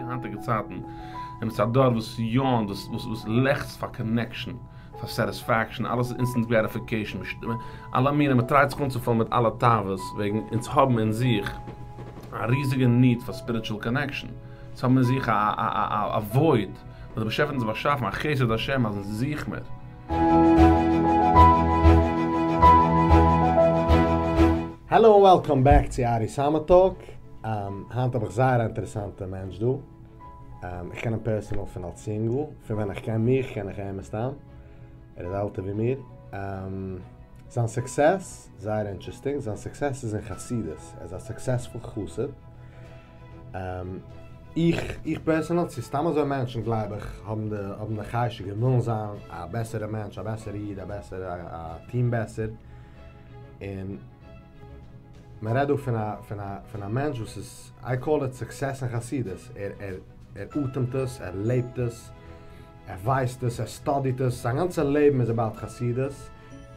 היינטיגע צייטן און עס איז א דור וואס יאונט, וואס וואס וואס לעכצט פאר קאנעקשאן, פאר סעטיספעקשאן, אלעס איז אינסטענט גרעטיפיקעישאן, אלע מיני, מען טרייט זיך אנצופולן מיט אלע תאוות, וועגן אונז האבן אין זיך א ריזיגע ניד פאר ספיריטשועל קאנעקשאן, אונז האבן אין זיך א א א א וואויד וואס דער באשעפער האט אונז באשאפן, א חסד השם אז אונז זוך מיר. העלא און וועלקאם בעק צו ארי סאמעט טאלק, היינט האב איך זייער א אינטערעסאנטע מענטש דא, איך קען אים פערסענעל פון אלס יונגל, פון ווען איך קען מיך קען איך אים מסתם, ער איז עלטער ווי מיר, זיין סוקסעס, זייער אינטערעסטינג, זיין סוקסעס איז אין חסידות, ער איז א סוקסעספול חסיד, איך איך פערסענעל, צו סתם אזוי מענטשן גלייב איך האבן די האבן די חשק און ווילן זיין א בעסערע מענטש, א בעסערע איד, א בעסערע א טון בעסער, און מען רעדט דא פון א פון א פון א מענטש וואס איז איי קאל איט סוקסעס אין חסידות, ער ער ער אטעמט עס, ער לעבט עס, ער ווייסט עס, ער סטאדיט עס, זיין גאנצע לעבן איז אבאוט חסידות,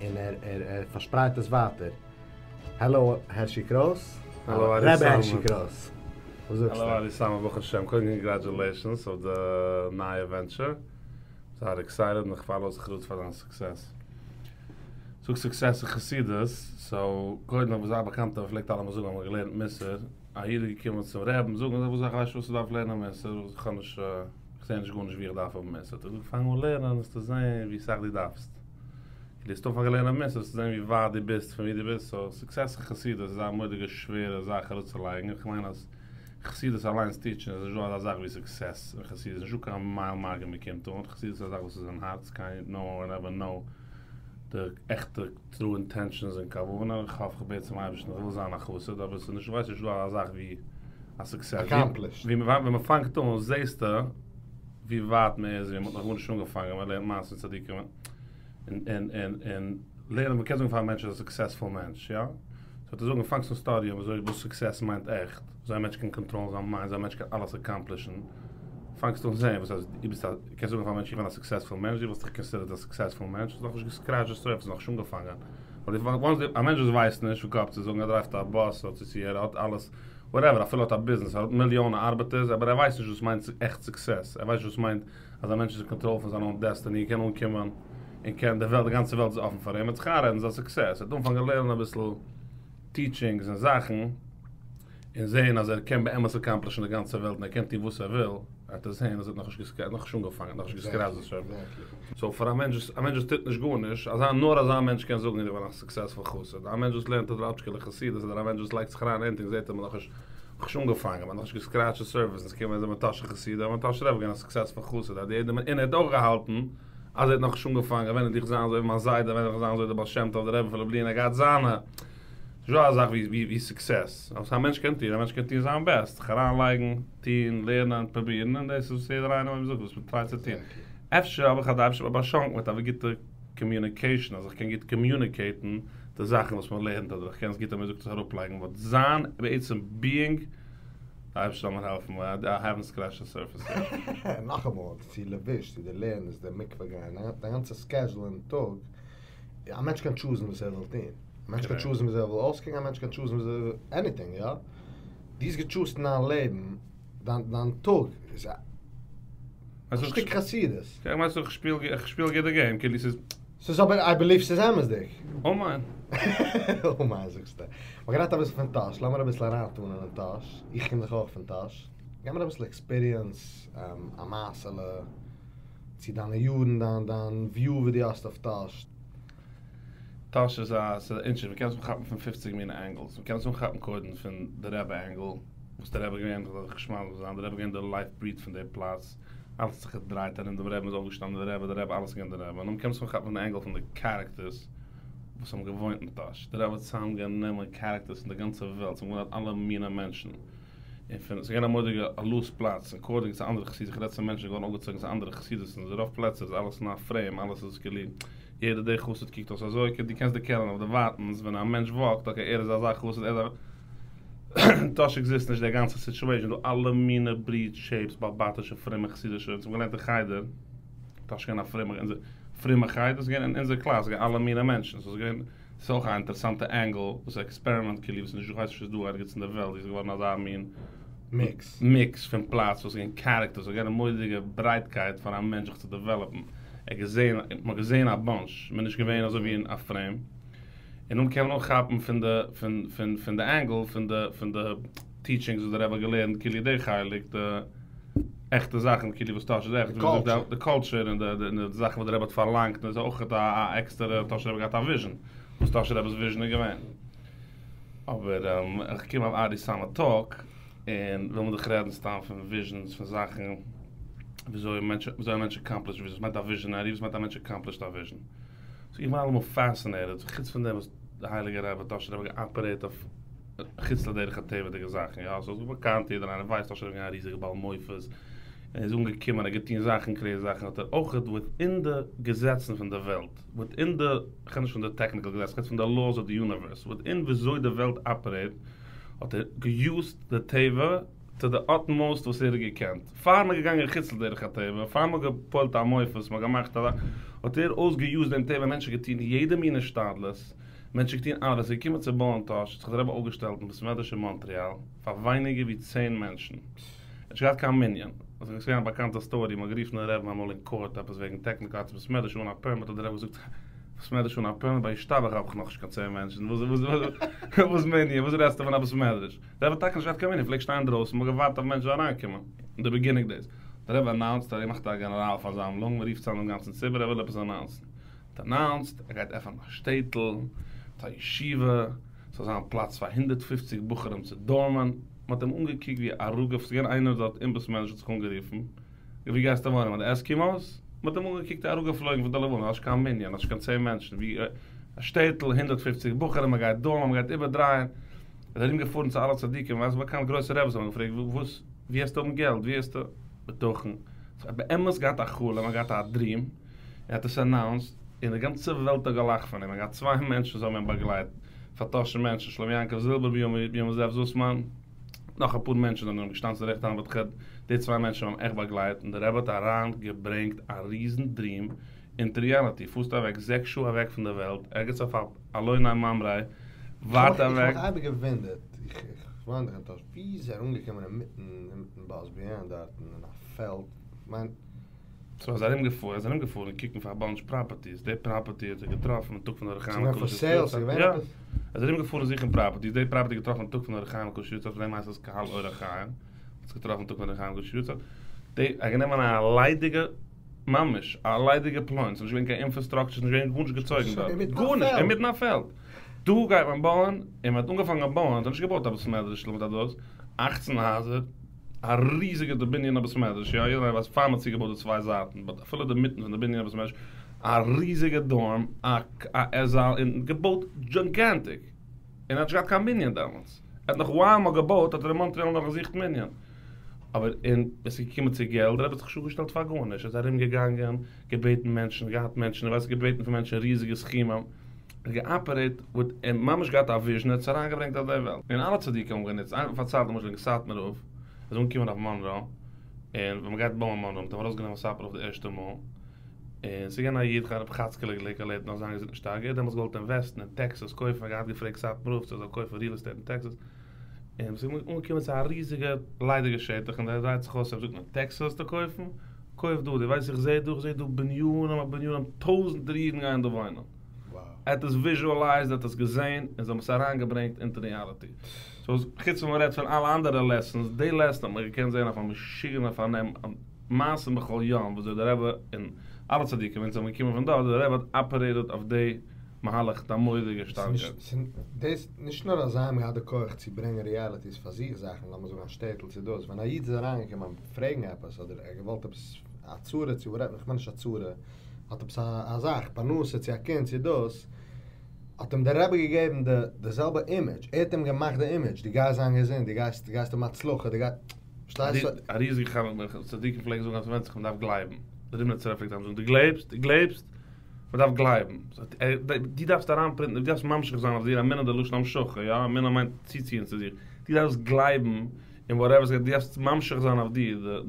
און ער ער ער פארשפרייט עס ווייטער. העלא הערשי קרויס. העלא ארי סאמעט. ר' הערשי קרויס. וואס זאגסטו? העלא ארי סאמעט, ברוך השם, קודם קאנגרעטולעישאנס אויף די נייע ווענטשער. זייער עקסייטעד און איך פאל אויס איך פאר דיין סוקסעס. זאגסט סוקסעס אין חסידות, סאו קודם האב איך זייער באקאנטע פלעגט אלעמאל זאגן אז מ'האט געלערנט מוסר, א איד איז געקומען צום רעבן זאגן אז וואס איך ווייס נישט וואס איך דארף לערנען מוסר, איך האב נישט, איך זע נישט גארנישט ווי איך דארף האבן מוסר, האט ער געזאגט פאנג אן לערנען וועסטו זען ווי סאך דו דארפסט, דו וועסט אנפאנגען לערנען מוסר וועסטו זען ווי ווייט דו ביסט פון ווי דו ביסט, סאו סוקסעס אין חסידות איז א מורא'דיגע שווערע זאך אראפצולייגן, איך מיין אז חסידות אליינס טיטשן איז נישטא אזא זאך ווי סוקסעס אין חסידות, נישטא קיין מייל מארקער מען קומט אן, חסידות איז א זאך וואס איז אין הארץ, קיין נאו וואן וויל עווער נאו די עכטע טרו אינטענשאנס און כוונה, איך האף איך בעט צום אייבערשטן איך וויל זיין א חסיד אבער ס'איז נישט כ'ווייס נישטא אזא זאך ווי א סוקסעס, ווי ווען מען פאנגט אן זעסטו ווי ווייט מען איז ווי מען האט נאך גארנישט אנגעפאנגען, מען לערנט מעשים צדיקים און און און און לערנען, מען קען זאגן פאר א מענטש ער איז א סוקסעספול מענטש יא? סאו וועט ער זאגן פאנגסט אן סטאדיען וויאזוי וואס סוקסעס מיינט עכט, וויאזוי א מענטש קען קאנטראלן זיין מיינד, וויאזוי א מענטש קען אלעס אקאמפלישן, פאנגסט אן זען וואס הייסט דו ביסט א, קענסט זאגן פאר א מענטש איך בין א סוקסעספול מענטש, דו וואלסט דיך קאנסידערט א סוקסעספול מענטש, האסט נאכנישט געסקרעטשט די סורפעס, נאכנישט אנגעפאנגען, ווייל די וואנס א מענטש וואס ווייסט נישט פון קאפ צו זאגן ער דרייווט א באס אדער צו ער האט אלעס וואטעווער אפילו האט א ביזנעס ער האט מיליאנען ארבעטערס אבער ער ווייסט נישט וואס מיינט עכט סוקסעס, ער ווייסט נישט וואס מיינט אז א מענטש איז אין קאנטראל פון זיין אוין דעסטיני, ער קען אנקומען און קען די וועלט, די גאנצע וועלט איז אפן פאר אים, ער וועט זיך איינרעדן ס'איז א סוקסעס, ער וועט אנפאנגען לערנען אביסל טיטשינגס און זאכן, און זעהן אז ער קען באמת אקאמפלישן די גאנצע וועלט און ער קען טון וואס ער וויל, וועט ער זעהן אז ער האט נאכנישט ער האט נאכנישט אנגעפאנגען, נאכנישט געסקרעטשט די סורפעס. סאו פאר א מענטש וואס, א מענטש וואס טוט נישט גארנישט, אזא, נאר אזא מענטש קען זאגן איך בין א סוקסעספול חסיד, א מענטש וואס לערנט א טראפטשקעלע חסידות אדער א מענטש וואס לייגט זיך אריין אין עניטינג זעהט ער מען נאכנישט נאכנישט אנגעפאנגען, מ'האט נאכנישט געסקרעטשט די סורפעס, און ס'קומען זיי מיט טאהשער חסידים, און טאהשער רבי געווען א סוקסעספול חסיד, אז יעדער און ער האט אויך געהאלטן אז ער האט נאכנישט אנגעפאנגען, ווען וועל איך זיין אזוי ווי מיין זיידע, ווען וועל איך זיין אזוי ווי דער בעל שם טוב, דער רבי פון לובלין, ער געהאט זיינע, ס'נישט דא אזא זאך ווי ווי סוקסעס, וואס א מענטש קען טון, א מענטש קען טון זיין בעסט, זיך אריינלייגן, טון, לערנען, פרובירן, און דאס איז וואס יעדער איינער ווי מ'זאגט וואס מ'טרייט צו טון. אפשר האב איך אז די אייבערשטער האט מיר באשאנקן מיט א גוטע קאמיוניקעישן, אז איך קען גוט קאמיוניקעיטן די זאכן וואס מען לערנט אדער איך קען עס גוט ווי מ'זאגט עס אראפלייגן באט זיין בעצם ביאינג, די אייבערשטער זאל מיר העלפן, איי העווענט סקרעטשט די סורפעס יעט. נאכאמאל, צו לבוש, צו די לערנען, צו די מקווה גיין, דיין גאנצע סקעזשול אין טאג, א מענטש קען טשוזן וואס ער וויל טון, א מענטש קען טשוזן וויאזוי ער וויל אויסקוקן, א מענטש קען טשוזן וויאזוי, עניטינג יא, דו האסט געטשוזט אין דיין לעבן, דיין דיין טאג איז א שטיק חסידות. איך מיין איך שפיל איך שפיל גוט די געים כאילו ס'איז. ס'איז אבער איי בעליוו ס'איז אמת'דיג. אמן. אמן זאגסטו. מ'האט גערעדט אביסל פון טאהש, לאמיר אביסל אריינטאנען אין טאהש, איך קום דאך אויך פון טאהש, געב מיר אביסל עקספיריענס, א מעשה'לע, צו דיינע יארן, דיין דיין וויו וואס דו האסט אויף טאהש. טאהש איז א ס'איז אינטערעסינג, מ'קען עס אנכאפן פון פופציג מיני ענגעלס, מ'קען עס אנכאפן קודם פון די רבי ענגעל, וואס די רבי געווען, זאל זיך געשמאק זיין, די רבי געווען די לייף בריט פון די פלאץ, אלעס האט זיך געדרייט ארום דעם רבי, מ'איז אויפגעשטאנען די רבי, די רבי, אלעס איז געווען די רבי, און נאכדעם קען מען עס אנכאפן פון די ענגעל פון די קערעקטערס וואס האבן געוואוינט אין טאהש, די רבי האט צוזאם גענומען קערעקטערס פון די גאנצע וועלט, ס'האבן געוואוינט דארט אלע מיני מענטשן, און פון, ס'איז געווען א מורא'דיגע א לוס פלאץ, אקארדינג צו אנדערע חסידות, איך רעד צו מענטשן געווארן אנגעצויגן צו אנדערע חסידות'ן, אין רוב פלעצער איז אלעס אין א פרעים, אלעס איז כאילו, יעדער דער חסיד קוקט אויס אזוי, דו קענסט דערקענען אויף די ווייטנס ווען א מענטש וואקט, אקעי ער איז אזא חסיד, ער איז א. אין טאהש עקזיסט נישט דער גאנצע סיטשועישאן, דא אלע מיני בריד שעיפס, בעל-בתישע, פרומע, חסידישע, אונז האבן געלערנט אין חדר, טאהש איז געווען א פרומע, אונזער פרומע חדר, ס'איז געווען אין אונזער קלאס איז געווען אלע מיני מענטשן, ס'איז געווען, ס'איז אויך א אינטערעסאנטע ענגעל, וואס עקספערימענט כאילו וואס נישט, כ'ווייס נישט איז דא ערגעץ אין די וועלט ווי ס'איז געווארן אזא מין. מיקס. מיקס פון פלאץ וואס איז געווען קערעקטערס, ס'איז געווען א מורא'דיגע ברייטקייט פאר א מענטש זיך צו דעוועלאפן, ער האט געזען, מ'האט געזען א באנטש, מ'איז נישט געווען אזוי ווי אין א פרעים, און נאכדעם קען מען אויך כאפן פון די פון פון פון די ענגל פון די פון די טיטשינגס וואס די רבי האט געלערנט כאילו די חלק די עכטע זאכן כאילו וואס טאהש איז עכט, די קולטשער און די זאכן וואס די רבי האט פארלאנגט און איז אויך א עקסטערע טאהשער רבי האט געהאט א וויזשען וואס טאהשער רבי'ס וויזשען איז געווען. אבער איך קום אויף ארי סאמעט טאלק און וויל מען דאך רעדן סתם פון וויזשענס פון זאכן וויאזוי וויאזוי א מענטש אקאמפלישט וויזשענס וואס מיינט א וויזשענערי וואס מיינט א מענטש אקאמפלישט א וויזשען סאו איך בין אלעמאל פעסינעיטעד חוץ פון דעם וואס די הייליגע רבי טאהשער רבי האט געאפערעיט אויף חוץ לדרך הטבע'דיגע זאכן יא סאיז באקאנט יעדער איינער ווייסט טאהשער רבי געווען א ריזיגע בעל מופת און איז אנגעקומען ער האט געטון זאכן קרעזי זאכן האט ער אויכעט וויטין די געזעצן פון די וועלט וויטין די כ'רעד נישט פון די טעקניקל געזעץ כ'רעד פון די לאוס אוו די יוניווערס וויטין וויאזוי די וועלט אפערעיט האט ער געיוזט די טבע טו די אטמאוסט וואס ער האט געקענט. פאר מ'איז געגאנגען חוץ לדרך הטבע, פאר מ'האט געפועלט א מופת, מ'האט געמאכט א, האט ער אויסגעיוזט דעם טבע, מענטשן געטון יעדע מין השתדלות, מענטשן געטון אלעס, ווען ס'איז געקומען צו בויען טאהש, האט זיך דער רבי אויפגעשטעלט אין בית מדרש אין מאנטריאל, פאר ווייניגער ווי צען מענטשן. ער האט נישט געהאט קיין מנין. עס איז געווען א באקאנטע סטארי, מ'האט גערופן דעם רבי'ן אמאל אין קאורט עפעס וועגן טעקניקל בית מדרש אן א פערמיט, האט דער רבי געזאגט, בית מדרש אן א פערמיט ביי ישתבח האב איך נאכנישט קיין צען מענטשן, וואס וואס וואס מנין, וואס רעדסטו פון א בית מדרש? דער רבי האט טאקע נישט געהאט קיין מנין, פלעגט שטיין אינדרויסן, מ'האט געווארט אויף מענטשן זאלן אריינקומען, אין די ביגינינג דעיס, דער רבי אנאונסט אז ער מאכט א גענעראל פארזאמלונג, מ'רופט צאם דעם גאנצן ציבור, ער וויל עפעס אנאונסן, האט אנאונסט ער גייט עפענען א שטעטל, מיט א ישיבה, ס'זאל זיין פלאץ פאר 150 בחורים צו דארמען, מ'האט אים אנגעקוקט ווי א רגב, ס'איז געווען איינער דארט אין בית מדרש האט זיך אנגערופן, ווי גייסטו וואוינען מיט די עסקימאוס? מ'האט אים אנגעקוקט אראפגעפלויגן פון די לבנה, האסט קיין מנין, האסט קיין צען מענטשן, ווי א שטעטל, 150 בחורים, מ'גייט דארמען, מ'גייט איבערדרייען, ער איז ארום געפארן צו אלע צדיקים, ווייסט באקאנט גרויסע רעבעס האבן געפרעגט וואס, ווי העסטו האבן געלט, ווי העסטו, בטחון, ער האט באמת געהאט א חלום, ער האט געהאט א דריעם, ער האט עס אנאונסט, און די גאנצע וועלט האט געלאכט פון אים, ער האט געהאט צוויי מענטשן וואס האבן אים באגלייט, פאר טאהשער מענטשן, שלמה יעקב זילבער, בנימין זאב זוסמאן, נאך אפאר מענטשן זענען אים געשטאנען צו די רעכטע האנט באט די צוויי מענטשן האבן אים עכט באגלייט, און די רבי האט אריין געברענגט א ריזן דריעם אינטו ריאליטי, פארסט אוועק זעקס שעה אוועק פון די וועלט, ערגעץ אויף א אלוני ממרא, ווייט אוועק. איך האב מיך אייביג געוואונדערט, איך וואוין דאך אין טאהש, ווי איז ער אנגעקומען אינמיטן אינמיטן באס ביהיינד דארטן אין א פעלד, כ'מיין. סאו ער איז ארום געפארן, ער איז ארום געפארן קוקן פאר א באנטש פראפערטיס, די פראפערטי האט ער געטראפן אין טאג פון אור החיים הקדוש'ס יארצייט, יא, ער איז ארום געפארן זוכן פראפערטיס, די פראפערטי געטראפן אין טאג פון אור החיים הקדוש'ס יארצייט, פון דעם הייסט עס קהל אור החיים, האט עס געטראפן אין טאג פון אור החיים הקדוש'ס יארצייט, די, ער האט גענומען א ליידיגע, ממש א ליידיגע פלוין, ס'איז נישט געווען קיין אינפראסטראקטשער, ס'איז נישט געווען גארנישט געצויגן דארט, גארנישט, אינמיטן א פעלד, דא גייט מען בויען, און מען האט אנגעפאנגען בויען, זיי האבן נישט געבויט א בית מדרש מיט א דאס, אכצן הייזער. א ריזיגע די בנין הבית מדרש, יא יעדער איינער ווייסט פאר מ'האט צוגעבויט די צוויי זייטן, באט אפילו די מיטן פון די בנין הבית מדרש, א ריזיגע דארם, א א עס זאל, און געבויט דזשיגאנטיק, און ער האט נישט געהאט קיין מנין דעמאלטס, ער האט נאך ווייל מ'האט געבויט האט ער אין מאנטריאל נאך געזוכט מנין, אבער און ווען ס'איז געקומען צו געלט, דער רבי האט זיך נישט אפגעשטעלט פאר גארנישט, ער איז ארום געגאנגען, געבעטן מענטשן, געהאט מענטשן, איך ווייס געבעטן פון מענטשן ריזיגע סכומים, ער האט געאפערעיט וויט, און ממש געהאט א וויזשן, ער האט עס אריינגעברענגט אויף די וועלט, און אלע צדיקים האבן גענוצט, איינער האט מיר פארציילט למשל וועגן סאטמאר רב, איז אנגעקומען אויף מאנרא, און ווען מ'גייט בויען מאנרא, מ'האט אים ארויסגענומען סאטמאר רב די ערשטע מאל, און ס'איז געווען א איד הרב חאצקעלע גליק ער לעבט נאך זיין געזונט און שטארק, ער האט דעמאלטס געוואלט אינוועסטן אין טעקסאס קויפן, ער האט געהאט געפרעגט סאטמאר רב צו ער זאל קויפן ריעל עסטעיט אין טעקסאס, און ס'איז אנגעקומען צו א ריזיגע ליידיגע שטח, און ער דרייט זיך אויס און זאגט אים טעקסאס זאלסטו קויפן? קויף דא, דו ווייסט איך זעה דא, איך זעה דא בנינים אויף בנינים, טויזענטער אידן גייען דא וואוינען. ער האט עס וויזשועלייזד, ער האט עס געזען, און זיי האבן עס אריינגעברענגט אינטו ריאליטי. סאו חוץ פון מ'רעדט פון אלע אנדערע לעסענס, די לעסען האט מען געקענט זען אויף א משוגענע פארנעם, מעשים בכל יום, וויאזוי דער רבי און אלע צדיקים ווען זיי זענען געקומען פון דארט, דער רבי האט אפערעיטעד אויף די מהלך מיט א מורא'דיגע שטארקייט. דאס נישט נאר אז זיי האבן געהאט די כח צו ברענגען ריאליטיס פאר זיך זאכן, לאמיר זאגן א שטעטל צו דאס, ווען א איד איז אריינגעקומען פרעגן עפעס אדער ער האט געוואלט עפעס א צרה צו וואטעווער, כ'מיין נישט א צרה, האט עפעס א זאך, פרנסה צו א קינד צו דאס, האט אים דער רבי געגעבן די די זעלבע אימעדזש, ער האט אים געמאכט די אימעדזש, דו גייסט זיין געזונט, דו גייסט דו גייסט האבן הצלחה, דו גייסט, פארשטייסט? א ריזיגע חלק פון צדיקים פלעגן זאגן אז ס'ווענדט זיך מ'דארף גלייבן, דער רימניצער רב פלעגט אלעמאל זאגן דו גלייבסט? דו גלייבסט? מ'דארף גלייבן. דו דארפסט אריינפרינטן, דו דארפסט ממשיך זיין אויף דיר, אמונה די לשון המשכה, יא? אמונה מיינט צוציען צו זיך. דו דארפסט גלייבן אין וואטעווער ס'גייט, דו דארפסט ממשיך זיין אויף דיר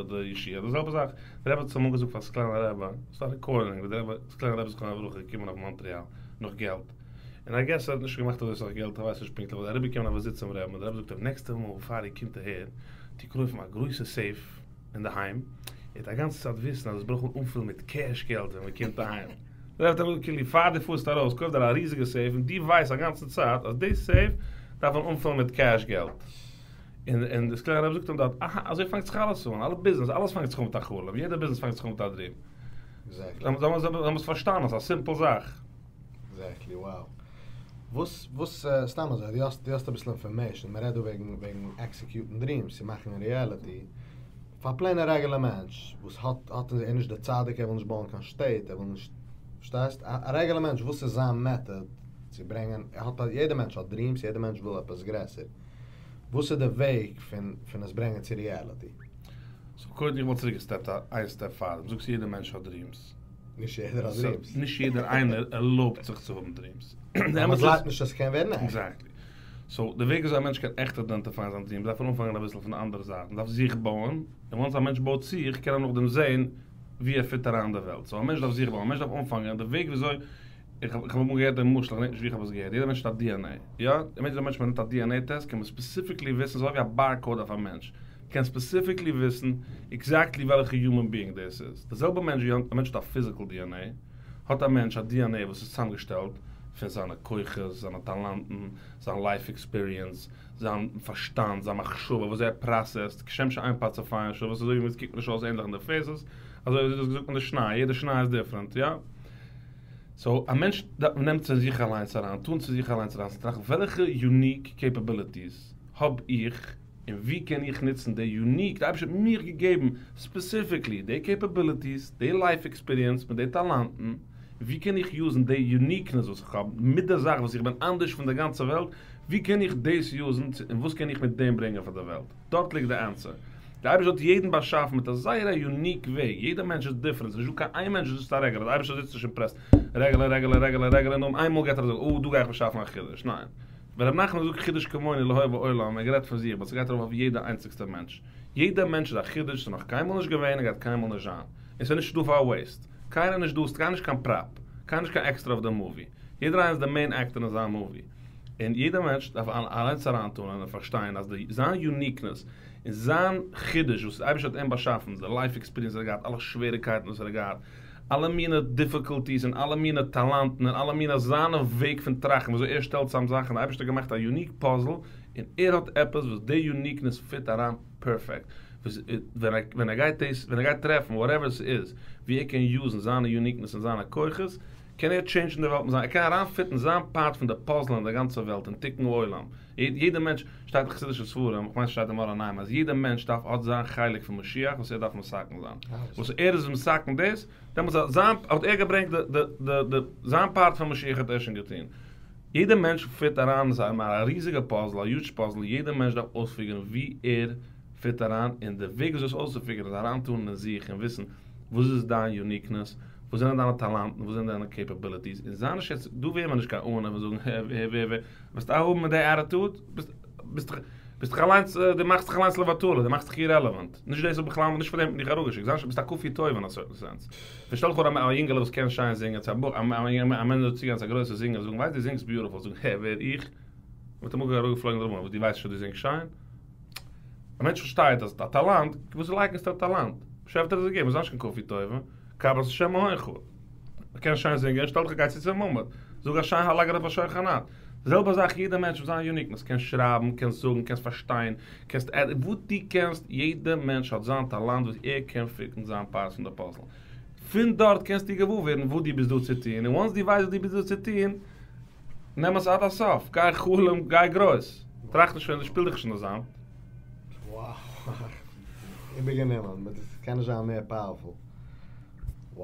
די ישועה. די זעלבע זאך, דער רבי האט אמאל געזאגט פאר סקולענער רבי, ס'איז דא א רעקארדינג ווי דער רבי, סקולענער רבי זכרונו לברכה איז געקומען אויף מאנטריאל נאך געלט, און איי געס ער האט נישט געמאכט אזוי סאך געלט, איך ווייס נישט פונקטליך, איז ער אריבערגעקומען א וויזיט צום רבי'ן, און דער רבי זאגט אים, נעקסטע מאל פאר איר קומט אהער, טו קויפן א גרויסע סעיף אינדערהיים, איר וועט א גאנצע צייט וויסן אז עס ברויך מען אנפילן מיט קעש געלט ווען מען קומט אהיים. דער רבי האט אים געזאגט, כאילו פאר דו פארסט ארויס, קויף דיר א ריזיגע סעיף, און דו ווייסט א גאנצע צייט אז די סעיף דארף מען אנפילן מיט קעש געלט. און און דער סקולענער רבי זאגט אים דארט, אהא, אזוי פאנגט זיך אלעס אן, אלע ביזנעס, אלעס פאנגט זיך אן מיט א חלום, יעדע ביזנעס פאנגט זיך אן מיט א דרים. עקזעקטלי. זיי האבן עס פארשטאנען, ס'איז א סימפל זאך. עקזעקטלי, wow. וואס וואס סתם אזוי, דו האסט דו האסט אביסל אינפארמעישן, מען רעדט דא וועגן וועגן עקסעקיוטן דרימס, צו מאכן ריעליטי, פאר א פלעינע רעגולער מענטש וואס האט האט ער איז נישט די צדיק ער וויל נישט בויען קיין שטעט ער וויל נישט, פארשטייסט? א רעגולער מענטש וואס איז זיין מעטאד צו ברענגען, ער האט א יעדע מענטש האט דרימס יעדע מענטש וויל עפעס גרעסער, וואס איז די וועג פון פון עס ברענגען צו ריעליטי? סאו קודם איך וואלט צוריק געסטעפט איין סטעפ פאר דעם, זאגסט יעדע מענטש האט דרימס. נישט יעדער האט דרימס. נישט יעדער איינער ערלויבט זיך צו האבן דרימס. ווייל מען גלייבט נישט אז ס'קען ווערן עכט. עקזעקטלי. סאו די וועג וויאזוי א מענטש קען עכט איידענטיפייען זיין דרימס דארף ער אנפאנגען אביסל פון די אנדערע זייט. מען דארף זיך בויען, און וואנס א מענטש בויט זיך קען ער נאכדעם זען ווי ער פיט אריין אין די וועלט. סאו א מענטש דארף זיך בויען, א מענטש דארף אנפאנגען די וועג וויאזוי, איך האב אמאל געהערט דעם משל, איך געדענק נישט ווי איך האב עס געהערט, יעדער מענטש האט א DNA, יא? יעדער מענטש ווען מ'נעמט א DNA טעסט קען מען ספעסיפיקלי וויסן, ס'איז אזוי ווי א בארקאוד אויף א מענטש. קען ספעסיפיקלי וויסן עקזעקטלי וועלכע יומען ביאינג דאס איז. די זעלבע מענטש ווי א מענטש האט א פיזיקל DNA, האט א מענטש א DNA וואס איז צוזאמגעשטעלט פון זיינע כוחות, זיינע טאלאנטן, זיין לייף עקספיריענס, זיין פארשטאנד, זיין מחשבה, וויאזוי ער פראסעסט, כשם שאין פרצופיהן שוות, אזוי ווי אונז קוקט נישט אויס ענליך אין די פעיסעס, אזוי ווי דו האסט געזאגט מיט די שניי, יעדע שניי איז דיפרענט, יא? סאו א מענטש דארף נעמען צו זיך אליינס אריין, טון צו זיך אליינס אריין, צו טראכטן וועלכע יוניק קעפעביליטיס האב איך, און ווי קען איך נוצן די יוניק, די אייבערשטער האט מיך געגעבן ספעסיפיקלי די קעפעביליטיס, די לייף עקספיריענס מיט די טאלאנטן, ווי קען איך יוזן די יוניקנעס וואס איך האב, מיט די זאך וואס איך בין אנדערש פון די גאנצע וועלט, ווי קען איך דאס יוזן און וואס קען איך מיט דעם ברענגען פאר די וועלט? דארט ליגט די ענסער. די אייבערשטער האט יעדן באשאפן מיט א זייער א יוניק וועג, יעדע מענטש איז דיפרענט, ס'איז נישטא קיין איין מענטש וואס איז א רעגולער, די אייבערשטער זיצט נישט און פרעסט רעגולער רעגולער רעגולער רעגולער און נאר איינמאל געט ער א זאג, אה דא גיי איך באשאפן א חידוש, ניין. ווען ר' נחמן האט געזאגט חידוש כמוני לא היה בעולם, ער האט גערעדט פון זיך, באט ס'גייט ארויף אויף יעדע איינציגסטע מענטש. יעדע מענטש איז א חידוש, ס'איז נאך קיינמאל נישט געווען און גייט קיינמאל נישט זיין. און ס'איז נישט דא פאר וועיסט. קיינער איז נישט דא, ס'איז נישט קיין פראפ. קיינער נישט קיין עקסטרא אויף די מאווי. יעדער איינער איז די מעין עקטער אין זיין מאווי. און יעדע מענטש דארף אליינס אריינטאן און פארשטיין אז די זיין יוניקנעס און זיין חידוש וואס די אייבערשטער האט אים באשאפן, די לייף עקספיריענס וואס ער האט געהאט, אלע שוועריקייטן וואס ער האט געהאט, אלע מינע דיפיקולטיס און אלע מינע טאלאנטן און אלע מינע זיינע וועג פון טראכטן וויאזוי ער שטעלט צאם זאכן, די אייבערשטער האט געמאכט א יוניק פאזל און ער האט עפעס וואס די יוניקנעס פיט אריין פערפעקט, ווען ער גייט דאס ווען ער גייט טרעפן וואטעווער ס'איז ווי ער קען יוזן זיינע יוניקנעס און זיינע כוחות קען ער טשעינדזשן די וועלט מיט זיין ער קען אריינפיטן זיין פארט פון די פאזל אין די גאנצע וועלט און תיקון העולם. יעדע מענטש, שטייט אין חסידישע ספרים, כ'מיין ס'שטייט אין מאור עינים, אז יעדע מענטש דארף האט זיין חלק פון משיח וואס ער דארף מתקן זיין. וואס ער איז מתקן דאס, דעמאלטס האט זיין, האט ער געברענגט די די די די, זיין פארט פון משיח האט ער שוין געטון. יעדע מענטש פיט אריין אין זיין א ריזיגע פאזל, א יוזש פאזל, יעדע מענטש דארף אויספיגערן ווי ער פיט אריין, און די וועג וויאזוי עס אויסצופיגערן איז אריינטאן אין זיך און וויסן וואס איז דיין יוניקנעס, וואס זענען דיינע טאלאנטן, וואס זענען דיינע קעפעביליטיס, און זיי נישט יעצט, דא ווער מען נישט קיין עניו און זאגן הע ווער ווער ווער, וועסט האבן מיט די עטיטוד, ביסט ביסט דיך ביסט דיך אליינס, דו מאכסט דיך אליינס לבטלה, דו מאכסט דיך אירעלעווענט, נישט דאס איז בכלל, נישט פאר דעם האט מען דיך אראפגעשיקט, זיי נישט, ביסט א כפוי טובה אין א סערטען סענס. ווען שטעל דיך פאר א יונגעלע וואס קען שיין זינגען, צו א בחור, א מענטש זאל צוגיין צו א גרויסע זינגער און זאגן ווייסט דו זינגסט ביוטיפול, זאגן הע ווער איך? מ'האט אמאל אראפגעפלויגן דער וואס דו ווייסט נישט אז דו זינגסט שיין? א מענטש פארשטייט אז א טאלאנט, וואס לייקנסטו א טאלאנט? באשעפער האט עס געגעבן, זיי נישט קיין כפוי טובה, קבל את השם מהונך. קענסט שיין זינגען, שטעל דיך גיי צו צום עמוד, זאג א שיין לייג ארויף א שולחן ערוך. די זעלבע זאך יעדע מענטש מיט זיין יוניקנעס, קענסט שרייבן, קענסט זאגן, קענסט פארשטיין, קענסט עד, וואס דו קענסט, יעדע מענטש האט זיין טאלאנט וואס ער קען פיטן זיין פארט פון די פאזל. פון דארט קענסטו געוואר ווערן וואס דו ביסט דא צו טון, און וואנס דו ווייסט וואס דו ביסט דא צו טון, נעם עס עד הסוף, גיי חלום, גיי גרויס, טראכט נישט פון, שפיל דיך נישט אין די זאמד. Wow. איבערגענומען, באט עס קען נישט זיין מער פאוערפול. Wow.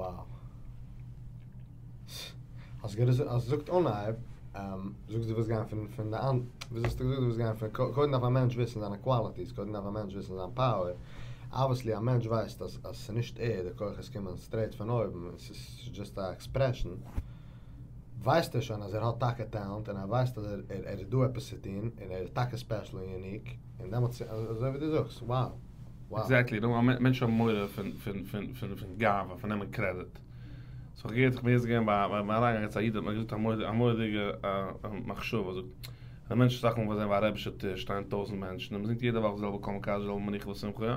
האסט געזאגט אנהייב, זאגסט דו ווילסט גיין פון פון די אנ, וויאזוי האסטו געזאגט דו ווילסט גיין פון, קודם דארף א מענטש וויסן זיינע קוואליטיס, קודם דארף א מענטש וויסן זיין פאוער, אבוויעסלי א מענטש ווייסט אז אז ס'איז נישט ער, די כוחות קומען סטרעיט פון אויבן, און ס'איז דזשאסט א עקספרעשן, ווייסט ער שוין אז ער האט טאקע טעלענט און ער ווייסט אז ער ער איז דא עפעס צו טון און ער איז טאקע ספעשל און יוניק, און דעמאלטס אזוי ווי דו זאגסט, wow. עקזעקטלי, מענטשן האבן מורא פון פון פון פון פון גאווה, פון נעמען קרעדיט. סאו איך געהערט איך בין יעצט געווען ביי ביי אריינגאנג יעצט א איד האט מיר געזאגט א מורא'דיגע מחשבה זאגט א מענטש אסאך מאל ביי א רבי'שע טיש שטייען טויזענט מענטשן און מ'זינגט יעדע וואך די זעלבע כל מקדש די זעלבע מנוחה ושמחה יא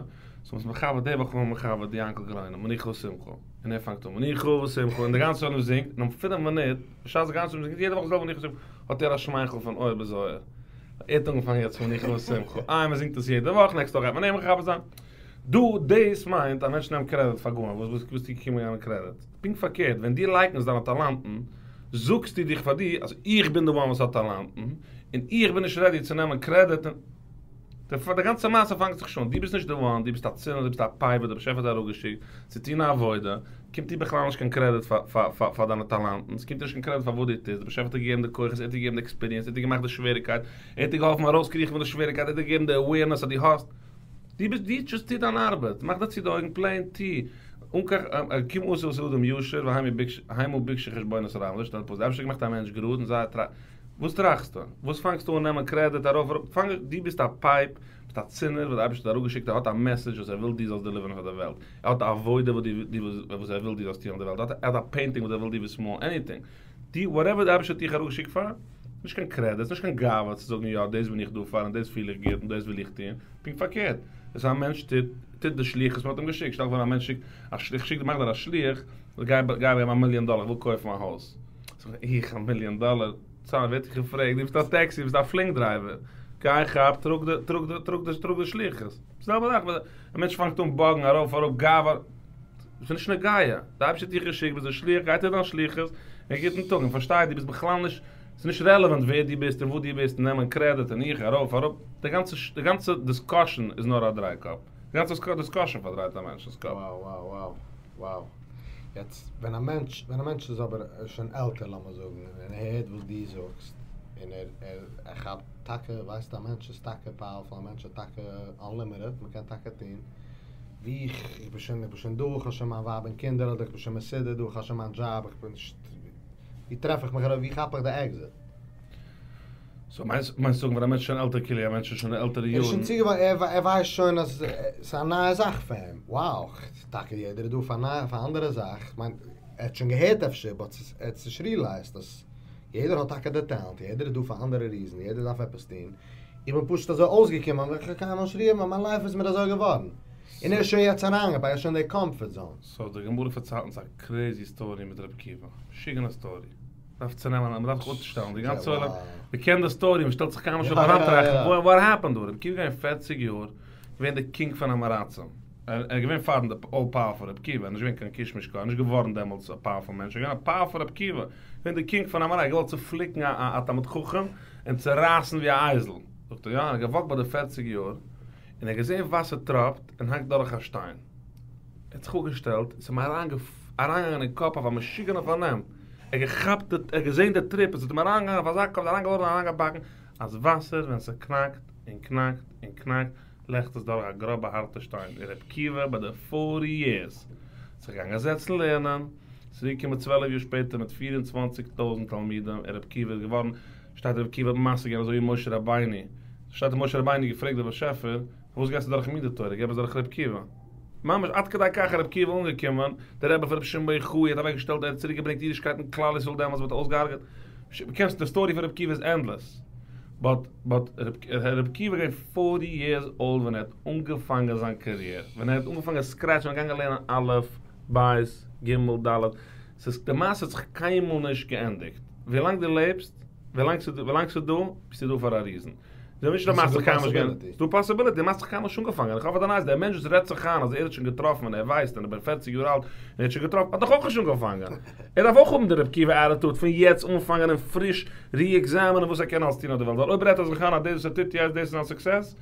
סאו מ'איז מכבד די וואך איז מען מכבד יענקל גריינער מנוחה ושמחה און ער פאנגט אן מנוחה ושמחה און די גאנצע עולם זינגט און נאך פינף מינוט בשעת די גאנצע עולם זינגט יעדע וואך די זעלבע מנוחה ושמחה האט ער א שמייכל פון אויער ביז אויער ער האט אנגעפאנגען יעצט מנוחה ושמחה איי מ'זינגט עס יעדע וואך נעקסטע וואך גייט מען אים מכבד זיין. דא, דאס מיינט א מענטש נעמט קרעדיט פאר גארנישט, וואס ביסטו געקומען נעמען קרעדיט? פונקט פארקערט, ווען דו לייקנסט דיינע טאלאנטן, זאגסטו דיך פאר דיר אז איך בין די וואן וואס האט טאלאנטן, און איך בין נישט רעדי צו נעמען קרעדיט, די גאנצע מעשה פאנגט זיך שוין, דו ביסט נישט די וואן, דו ביסט א צינור, דו ביסט א פייפ וואס דער באשעפער האט אראפגעשיקט צו טון א עבודה, קומט דיר בכלל נישט קיין קרעדיט פאר דיינע טאלאנטן, ס'קומט דיר נישט קיין קרעדיט פאר וואס דו טוסט, דער באשעפער האט דיר געגעבן די כוחות, ער האט דיר געגעבן די עקספיריענס, ער האט דיר געמאכט די שוועריקייט, ער האט דיר געהאלפן ארויסקריכן פון די שוועריקייט, ער האט דיר געגעבן די עווערנעס אז דו האסט. דו ביסט דו דזשאסט טו דיין ארבעט, מאך דיר צו די אויגן פלעין טו, אן קיין כי אם עשה את האדם ישר והמה בקשו חשבונות רבים, אזוי שטייט אין פסוק, די אייבערשטער האט געמאכט א מענטש גראד און זיי טראכ וואס טראכסטו? וואס פאנגסטו אן נעמען קרעדיט ארויף אראפ, פאנג דו ביסט א פייפ, ביסט א צינור וואס די אייבערשטער האט אראפגעשיקט ער האט א מעסעדזש וואס ער וויל דו זאלסט דעליווערן פאר די וועלט, ער האט א עבודה וואס דו וואס ער וויל דו זאלסט טון אויף די וועלט, ער האט א פעינטינג וואס ער וויל דו זאלסט מאלן, עניטינג, דו וואטעווער די אייבערשטער האט דיך אראפגעשיקט פאר. נישט קיין קרעדיט, נישט קיין גאווה צו זאגן יא דאס בין איך דא פאר און דאס פיל איך גוט און דאס וויל איך טון, פונקט פארקערט, וואס א מענטש טוט, טוט די שליחות וואס מען האט אים געשיקט, שטעל דיך פאר א מענטש שיקט א שליח, שיק מאך דיר א שליח, גיי גיי געב א מיליאן דאלער איך וויל קויפן א הויז, זאג איך א מיליאן דאלער, סא ווער האט דיך געפרעגט, דו ביסט א טעקסי, ביסט א פלינק דרייווער, גיי כאפ, טראג די טראג די טראג די טראג די שליחות, זעלבע זאך, א מענטש פאנגט אן באגן ארויף אראפ גאווה, ס'איז נישט נוגע, די אייבערשטער האט דיך געשיקט, ביסט די שליח, גיי טו דיין שליחות, און גוטן טאג, און פארשטיי דו ביסט בכלל נישט, ס'איז נישט רעלעווענט ווער דו ביסט און וואס דו ביסט, און נעמען קרעדיט און איך ארויף אראפ, די גאנצע די גאנצע דיסקאשען איז נאר א דריי קאפ, די גאנצע דיסקאשען פארדרייט א מענטש'נס קאפ. Wow wow wow wow. יעצט ווען א מענטש ווען א מענטש איז אבער שוין עלטער לאמיר זאגן און ער הערט וואס דו זאגסט און ער ער ער כאפט טאקע ווייסט א מענטש איז טאקע פאוערפול א מענטש איז טאקע אנלימיטעד מ'קען טאקע טון ווי איך איך בין שוין איך בין שוין דא איך האב שוין מיין ווייב און קינדער אדער איך בין שוין מסודר דא איך האב שוין מיין דזשאב איך בין נישט ווי טרעף איך מיך ארויס ווי כאפ איך די עקזיט? סאו מיינסט מיינסט זאגן ווען א מענטש איז שוין עלטער כאילו א מענטש איז שוין אין עלטערע ער איז שוין יארן. צוגעוואוינט ער ווייסט שוין אז ס'איז א נייע זאך פאר אים wow טאקע יעדער איז דא פאר נייע פאר אנדערע זאך כ'מיין ער האט שוין געהערט אפשר באט ער האט עס נישט ריעלייזט אז יעדער האט טאקע די טעלענט יעדער איז דא פאר אנדערע ריזען יעדער דארף עפעס טון איך בין פשוט אזוי אויסגעקומען ווייל איך האב קיינמאל נישט ריעלייזט מיין לייף איז מיר אזוי געווארן און ער איז שוין יעצט אריינגעפאקט ער איז שוין אין די קאמפארט זאון. סאו די גמרא פארציילט אונז א קרעזי סטארי מיט רבי עקיבא, משוגענע סטארי, מ'דארף צונעמען, מ'דארף זיך אפשטעלן, די גאנצע עולם, מ'קען די סטארי, מ'שטעלט זיך קיינמאל נישט אפ אריינטראכטן, וואט העפענד דא, רבי עקיבא געווען פערציג יאר, געווען די קינג פון עם הארצים, ער איז געווען פארדעם די אלל פאוערפול רבי עקיבא, ער איז נישט געווען קיין קישמיש כהן, ער איז נישט געווארן דעמאלטס א פאוערפול מענטש, ער איז געווען א פאוערפול רבי עקיבא, געווען די קינג פון עם הארצים, ער האט געוואלט צופליקן א תלמיד חכם און צורייסן ווי א אייזל, זאגט ער יא, ער האט געוואקט ביי די פערציג יאר, און ער האט געזען וואסער טראפט און האקט דורך א שטיין. ער האט זיך אפגעשטעלט, עס איז אים אריינגעגאנגען אין קאפ אויף א משוגענע פארנעם, ער האט געכאפט די, ער האט געזען די טריפ, עס האט אים אריינגעגאנגען אויף אזא קאפ, איז אריינגעווארן אריינגעבאקן, אז וואסער ווען ס'קנאקט און קנאקט און קנאקט, לעכט עס דורך א גראבע הארטע שטיין, און ר' עקיבא ביי די פארטי יערס זיך געגאנגען זעצן לערנען, צוריק געקומען צוועלף יאר שפעטער מיט פיר און צוואנציג טויזנט תלמידים, און ר' עקיבא איז געווארן, שטייט ר' עקיבא האט משיג געווען אזוי ווי משה רבינו, שטייט אז משה רבינו האט געפרעגט די באשעפער, פארוואס געבסטו דורך מיר די תורה, געב עס דורך ר' עקיבא. ממש עד כדי כך איז ר' עקיבא אנגעקומען, דער רבי פון רבי שמעון בר יוחאי האט אוועק געשטעלט, ער האט צוריק געברענגט אידישקייט אין כלל ישראל דעמאלטס מען האט אויסגעהארגעט, קענסט די סטארי פון ר' עקיבא איז ענדלעס, באט באט ר' עקיבא איז געווען פארטי יערס אולד ווען ער האט אנגעפאנגען זיין קעריער, ווען ער האט אנגעפאנגען סקרעטש און געגאנגען לערנען א' ב' ג' ד', ס'איז די מעשה האט זיך קיינמאל נישט געענדיגט, ווילאנג דו לעבסט, ווילאנג ס'איז דא, ביסטו דא פאר א ריזען. די נישט די מעשה קיינמאל נישט געענדיגט. ס'דא פאסיביליטי, די מעשה האט זיך קיינמאל נישט אנגעפאנגען. איך האף אז די נייעס, דער מענטש וואס רעדט זיך איין אז ער האט שוין געטראפן און ער ווייסט און ער איז פערציג יאר אלט און ער האט שוין געטראפן, האט נאך אויך נישט אנגעפאנגען. ער דארף אויך האבן די רבי עקיבא עטיטוד פון יעצט אנפאנגען און פריש רי-עקזעמינען וואס ער קען אלס טון אויף די וועלט. ווייל אויב רעדט ער זיך איין אז דאס וואס ער טוט יעצט דאס איז זיין סוקסעס,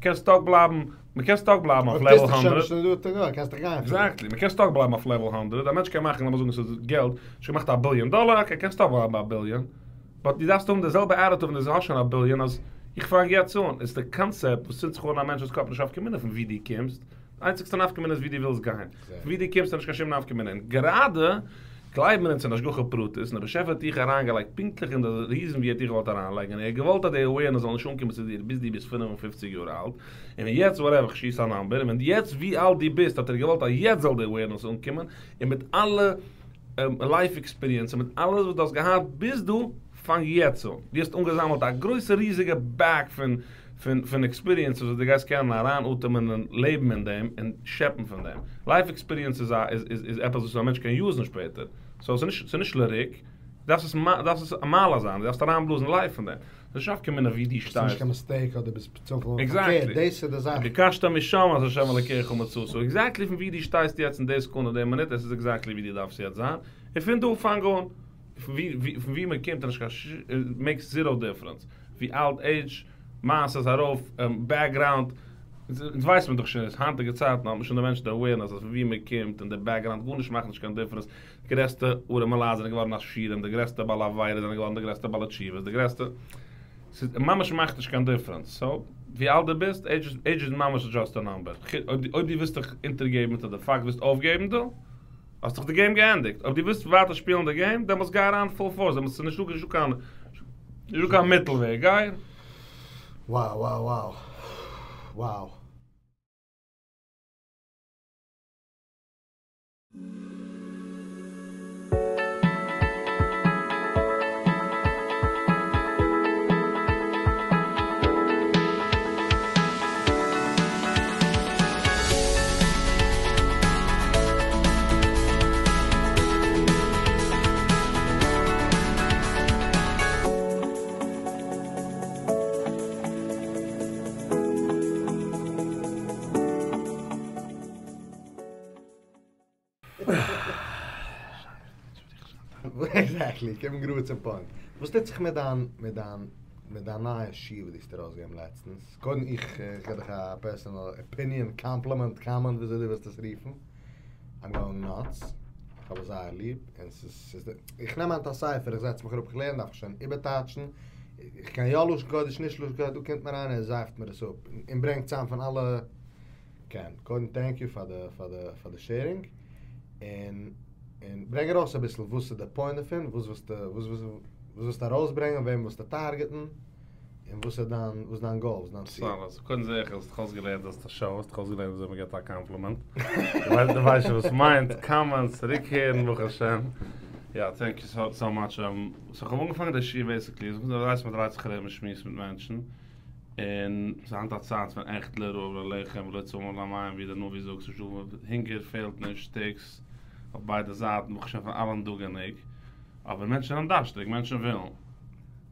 קען סטאק בלייבן, מ'קען סטאק בלייבן אויף לעוועל הונדרעט. עקזעקטלי, מ'קען סטאק בלייבן אויף לעוועל הונדרעט, א מענטש קען מאכן, לאמיר זאגן ס'איז געלט, שוין געמאכט א ביליאן דאלער, אקעי, קען סטאק בלייבן ביי א ביליאן. באט דו דארפסט האבן די זעלבע עטיטוד ווען דו האסט שוין א ביליאן אז איך פאנג יעצט אן, איז די קאנסעפט וואס צינדט זיך אן א מענטש'ס קאפ נישט נפקא מינה פון ווי דו קומסט, די איינציגסטע נפקא מינה איז ווי דו ווילסט גיין, פון ווי דו קומסט איז נישט קיין שום נפקא מינה, און גראדע גלייבן מיר אונז אין השגחה פרטית און דער באשעפער האט דיך אריינגעלייגט פונקטליך אין די ריזען ווי ער האט דיך געוואלט אריינלייגן און ער האט געוואלט אז די אווערנעס זאל נישט אנקומען צו דיר ביז דו ביסט 55 יאר אלט, און ווען יעצט וואטעווער איך שיס א נאמבער, און ווען יעצט ווי אלט דו ביסט האט ער געוואלט אז יעצט זאל די אווערנעס אנקומען, און מיט אלע. לייף עקספיריענס און מיט אלעס וואס דו האסט געהאט ביז דא, פאנג יעצט אן. דו האסט אנגעזאמעלט א גרויסע ריזיגע בעג פון פון פון עקספיריענסעס וואס דו גייסט קענען אריין אטעמען און לעבן אין דעם און שעפן פון דעם. לייף עקספיריענס איז א איז איז עפעס וואס א מענטש קען יוזן שפעטער. סאו ס'איז נישט ס'איז נישט לריק. דו דארפסט עס דארפסט עס מעלה זיין, דו דארפסט אריינבלאזן לייף אין דעם. ס'איז נישט נפקא מינה ווי דו ס'איז שטייסט. נישט קיין מיסטעיק אדער ביסט צופיל עקזעקטלי. פארקערט, דאס איז די זאך. ובקשתם משם את ה' אלקיך ומצאת. עקזעקטלי פון ווי דו שטייסט יעצט אין די סעקונדע די מינוט, עס איז עקזעקטלי ווי דו דארפסט יעצט זיין. און פון דא פאנג אן. פון ווי פון ווי מען קומט איז נישט קיין ש מעיקס זיראו דיפרענס. ווי אלט, עידזש, מעשות ארויף, בעקגראונד, אונז ווייסט מען דאך שוין אז היינטיגע צייטן האט מען שוין די מענטשן די אווערנעס אז פון ווי מען קומט און די בעקגראונד גארנישט מאכט נישט קיין דיפרענס. די גרעסטע ארעמע לייט זענען געווארן עשירים, די גרעסטע בעלי עבירה זענען געווארן די גרעסטע בעלי תשובות, די גרעסטע, ס'איז ממש מאכט נישט קיין דיפרענס, סאו ווי אלט דו ביסט, עידזש איז ממש דזשאסט א נאמבער, אויב דו ווילסט דיך אונטערגעבן צו די פאקט, ווילסט אויפגעבן דא, האסט דאך די געים געענדיגט, אויב דו ווילסט ווייטער שפילן די געים, דעמאלטס גיי אריין פול פארס, דעמאלטס איז נישטא נישטא קיין נישטא קיין מיטל וועג, גיי. Wow wow wow wow. עקזעקטלי, קום גראד צום פוינט. וואס טוט זיך מיט דיין מיט דיין מיט דיין נייע שיעור וואס דו האסט ארויסגעגעבן לעצטנס? קודם איך איך גיב דיך א פערסענעל אפיניען, קאמפלימענט, קאמענט, וויאזוי דו ווילסט עס רופן. איים גאוינג נאטס. איך האב עס זייער ליב. און ס'איז ס'איז די איך נעם היינט א ספר, איך זעץ מיך אראפ איך לערן, דארף איך שוין איבערטייטשן. איך קען יא לשון קודש, נישט לשון קודש, דא קומט מיר איינער ער זייפט מיר עס אפ. און ברענגט צאם פון אלע. כן, קודם טענק יו פאר די פאר די פאר די שעירינג, און און ברענג ארויס אביסל וואס איז די פוינט דערפון, וואס ווילסטו וואס וואס ווילסטו ארויסברענגען, וועם ווילסטו טארגעטן, און וואס איז דיין וואס איז דיין גאול, וואס איז דיין ציל. סאלא, סאו קודם זעה איך אז האסט דיך אויסגעלערנט האסט א שאו, האסט דיך אויסגעלערנט וויאזוי מ'געבט א קאמפלימענט, דו ווייסט שוין וואס מיינט קאמענטס, צוריקהערן ברוך השם, יא טענק יו סאו מאטש, סאו כ'האב אנגעפאנגען די שיעור בעיסיקלי, דו ווייסט מ'דרייט זיך ארום און שמועסט מיט מענטשן, און ס'איז היינט א צייט פון עכט לא רעב ללחם ולא צמא למים ווי דער נביא זאגט ס'נישט דא הונגער פעלט נישט שטיקס אויף ביידע זייטן ברוך השם פאר אלעם דא גענוג אבער מענטשן זענען דארשטיג מענטשן ווילן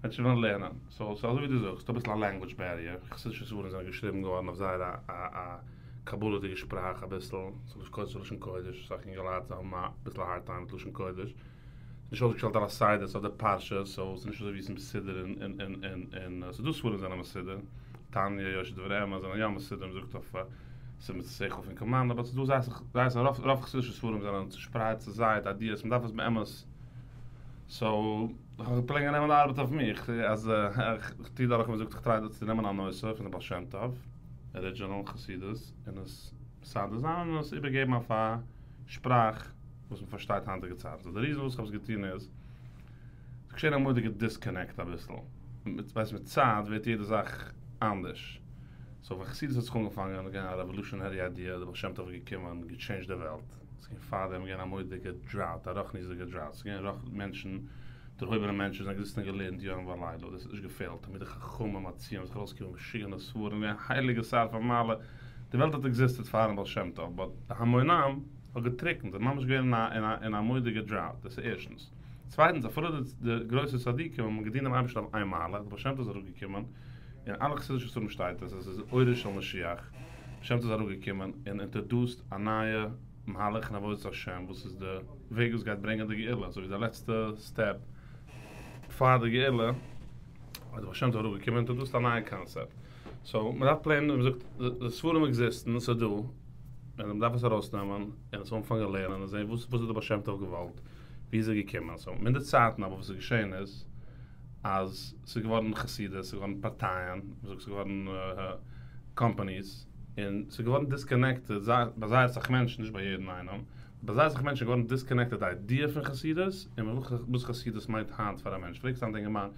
מענטשן ווילן לערנען סאו ס'איז אזוי ווי דו זאגסט אביסל א לענגוויטש בעריער חסידישע ספרים זענען געשריבן געווארן אויף זייער א א א קבלה'דיגע שפראך אביסל ס'איז נישט לשון קודש אסאך אינגעלייט האבן אביסל א הארד טיים מיט לשון קודש. נישט אויסגעשטעלט אלע סדר'ס אויף די פרשה, סאו ס'איז נישט אזוי ווי ס'איז מסודר און און און און און ס'איז דא ספרים זענען מסודר, תניא, יושר דברי אמת זענען יא מסודר, מ'זאגט אויף ס'איז מיט שכל פון קאמאנד, אבער ס'איז דא זייער סאך זייער סאך רוב רוב חסידישע ספרים זענען צושפרייט צוזייט איידיעס מ'דארף עס באמת, סאו איך האב געפלענט נעמען די ארבעט אויף מיך אז איך טוה דורך ווי מ'זאגט איך טריי צו נעמען א נושא פון די בעל שם טוב, ארידזשינעל חסידות, און עס מסדר זיין און עס איבערגעבן אויף א שפראך. וואס מען פארשטייט היינטיגע צייטן. סאו די ריזען וואס איך האב עס געטון איז, ס'איז געשען א מורא'דיגע דיסקאנעקט אביסל. ווייסט מיט צייט ווערט יעדע זאך אנדערש. סאו ווען חסידות האט זיך אנגעפאנגען איז געווען א רעוואלושענערי איידיע, דער בעל שם טוב איז געקומען, געטשעינדזשט די וועלט. ס'איז געווען פארדעם געווען א מורא'דיגע דראוט, א רוחניות'דיגע דראוט. ס'איז געווען רוב מענטשן, דערהויבענע מענטשן זענען געזיצן און געלערנט יומם ולילה, דאס האט נישט געפעלט, תלמידי חכמים עצומים, ס'איז ארויסגעקומען משוגענע ספרים, געווען הייליגע שרפי מעלה, די וועלט האט עקזיסטעט פארן בעל שם טוב, באט די המון עם האט געטריקנט, זיי זענען ממש געווען אין א אין א מורא'דיגע דראוט, דאס איז ערשטנס. צווייטנס, אפילו די די גרויסע צדיקים האבן געדינט דעם אייבערשטן אויף איין מהלך, דער בעל שם טוב איז אראפגעקומען, אין אלע חסידישע ספרים שטייט עס, עס איז אורו של משיח, בעל שם טוב איז אראפגעקומען און אינטערדוסט א נייע מהלך אין עבודת השם וואס איז די וועג וואס גייט ברענגען די גאולה, אזוי ווי די לעצטע סטעפ פאר די גאולה, איז דער בעל שם טוב אראפגעקומען און אינטערדוסט א נייע קאנסעפט. סאו מען דארף פלעין, ווי מ'זאגט, די ספרים עקזיסטן, ס'איז דא, און מען דארף עס ארויסנעמען און עס אנפאנגען לערנען און זען וואס וואס האט דער בעל שם טוב געוואלט, ווי איז ער געקומען. סאו מיט די צייטן אבער וואס איז געשען איז, אז ס'איז געווארן חסידות, ס'איז געווארן פארטייען, מ'זאגט ס'איז געווארן קאמפאניס, און ס'איז געווארן דיסקאנעקטעד ביי זייער אסאך מענטשן, נישט ביי יעדן איינעם, ביי זייער אסאך מענטשן איז געווארן דיסקאנעקטעד די איידיע פון חסידות און וואס חסידות מיינט היינט פאר א מענטש. פרעגסט היינט א אינגערמאן,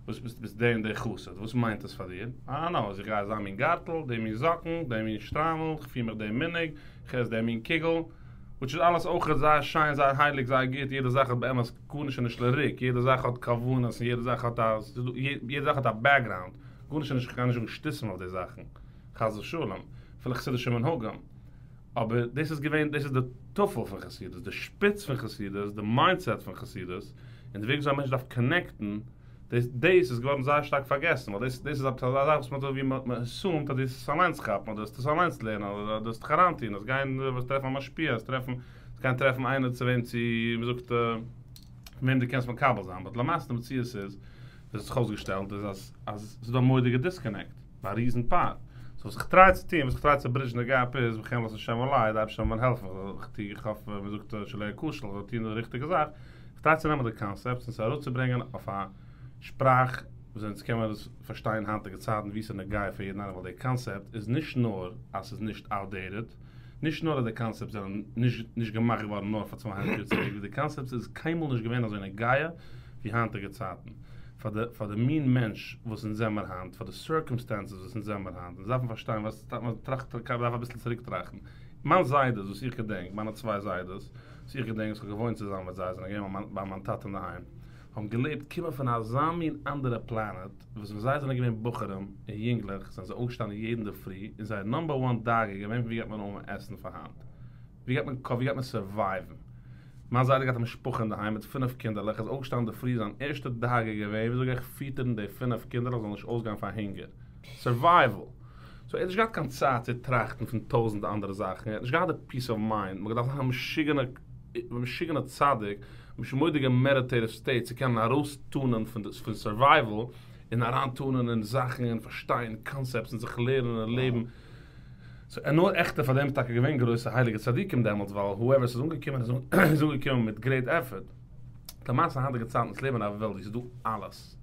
וואס ביסט ביסט די און די חסיד, וואס מיינט עס פאר דיר? אה נא, אז איך גיי אזא מין גארטל, די מין זאקן, די מין שטריימל, איך פיר מיך די מנהג, איך עס די מין קוגל. וויטש איז אלעס אויכעט זייער שיין זייער הייליג זייער גוט, יעדע זאך האט באמת גארנישט איז נישט לריק, יעדע זאך האט כוונות און יעדע זאך האט א יעדע זאך האט א בעקגראונד, גארנישט איז נישט כ'גיי נישט זאגן שטותים אויף די זאכן, חס ושלום, אפילו חסידישע מנהגים, אבער דאס איז געווען דאס איז די טפל פון חסידות, די שפיץ פון חסידות, די מיינדסעט פון חסידות, און די וועג וויאזוי א מענטש דארף קאנעקטן. דאס דאס איז געווארן זייער שטארק פארגעסן, ווייל דאס דאס איז עפעס אזא זאך וואס מען האט ווי מען אסומט אז דו וועסט עס אליינס כאפן, אדער וועסט עס אליינס לערנען, אדער דו וועסט דיך אריינטון, וועסט גיין וועסט טרעפן א משפיע, וועסט טרעפן וועסט גיין טרעפן איינער צו וועם צו ווי מ'זאגט פון וועם דו קענסט מקבל זיין, באט למעשה די מציאות איז, ווי עס האט זיך אויסגעשטעלט איז אז אז ס'איז דא א מורא'דיגע דיסקאנעקט, ביי א ריזן פארט. סאו וואס איך טריי צו טון, וואס איך טריי צו ברידזשן די געפ איז, בחמלת השם עלי, די אייבערשטער זאל מיר העלפן, איך טו, איך האף, ווי מ'זאגט שלא אכשל, איך זאל טון די ריכטיגע זאך, כ'טריי צו נעמען די קאנסעפטס און עס אראפצוברענגען אויף א שפראך וואס אונז קען מען עס פארשטיין היינטיגע צייטן ווי ס'איז נוגע פאר יעדן איינעם ווייל די קאנסעפט איז נישט נאר אז ס'איז נישט אוטדעיטעד, נישט נאר אז די קאנסעפטס זענען נישט נישט געמאכט געווארן נאר פאר 200 יאר צוריק, די קאנסעפטס איז קיינמאל נישט געווען אזוי נוגע ווי היינטיגע צייטן פאר די פאר די מין מענטש וואס אונז זעמער היינט, פאר די סירקאמסטענסעס וואס אונז זעמער היינט, אונז דארפן פארשטיין וואס מ'טראכט מ'דארף אביסל צוריקטראכטן. מיין זיידעס וואס איך געדענק, מיינע צוויי זיידעס, וואס איך געדענק וואס כ'האב געוואוינט צוזאמען מיט זיי, זענען געווען ביי מיין טאטע אינדערהיים, האבן געלעבט, קומען פון אזא מין אנדערע פלאנעט, וואס ווען זיי זענען געווען בחורים און יונגלעך זענען זיי אויפגעשטאנען יעדן אינדערפרי און זייער נאמבער וואן דאגה איז געווען ווי גייט מען האבן עסן פאר היינט? ווי גייט מען ווי גייט מען סורווייוון? מיין זיידע האט געהאט א משפחה אינדערהיים מיט פינף קינדערלעך, איז אויפגעשטאנען אינדערפרי זיין ערשטע דאגה איז געווען וויאזוי גיי איך פיטערן די פינף קינדערלעך זאלן נישט אויסגיין פאר הונגער? סורווייוועל! סאו ער האט נישט געהאט קיין צייט צו טראכטן פון טויזענט אנדערע זאכן, ער האט נישט געהאט די פיס אוו מיינד, מ'האט געדארפט זיין א משוגענע משוגענע צדיק, מורא'דיגע מעדיטעטיוו סטעיט צו קענען ארויסטונען פון פון סורווייוועל און אריינטונען אין זאכן און פארשטיין קאנסעפטס און זיך לערנען און לעבן. סאו און נאר עכטע פאר דעם איז טאקע געווען גרויסע הייליגע צדיקים דעמאלטס ווייל הועווער ס'איז אנגעקומען איז אנגעקומען מיט גרעיט עפערט. למעשה היינטיגע צייטן אונז לעבן אין א וועלט ווי ס'איז דא אלעס.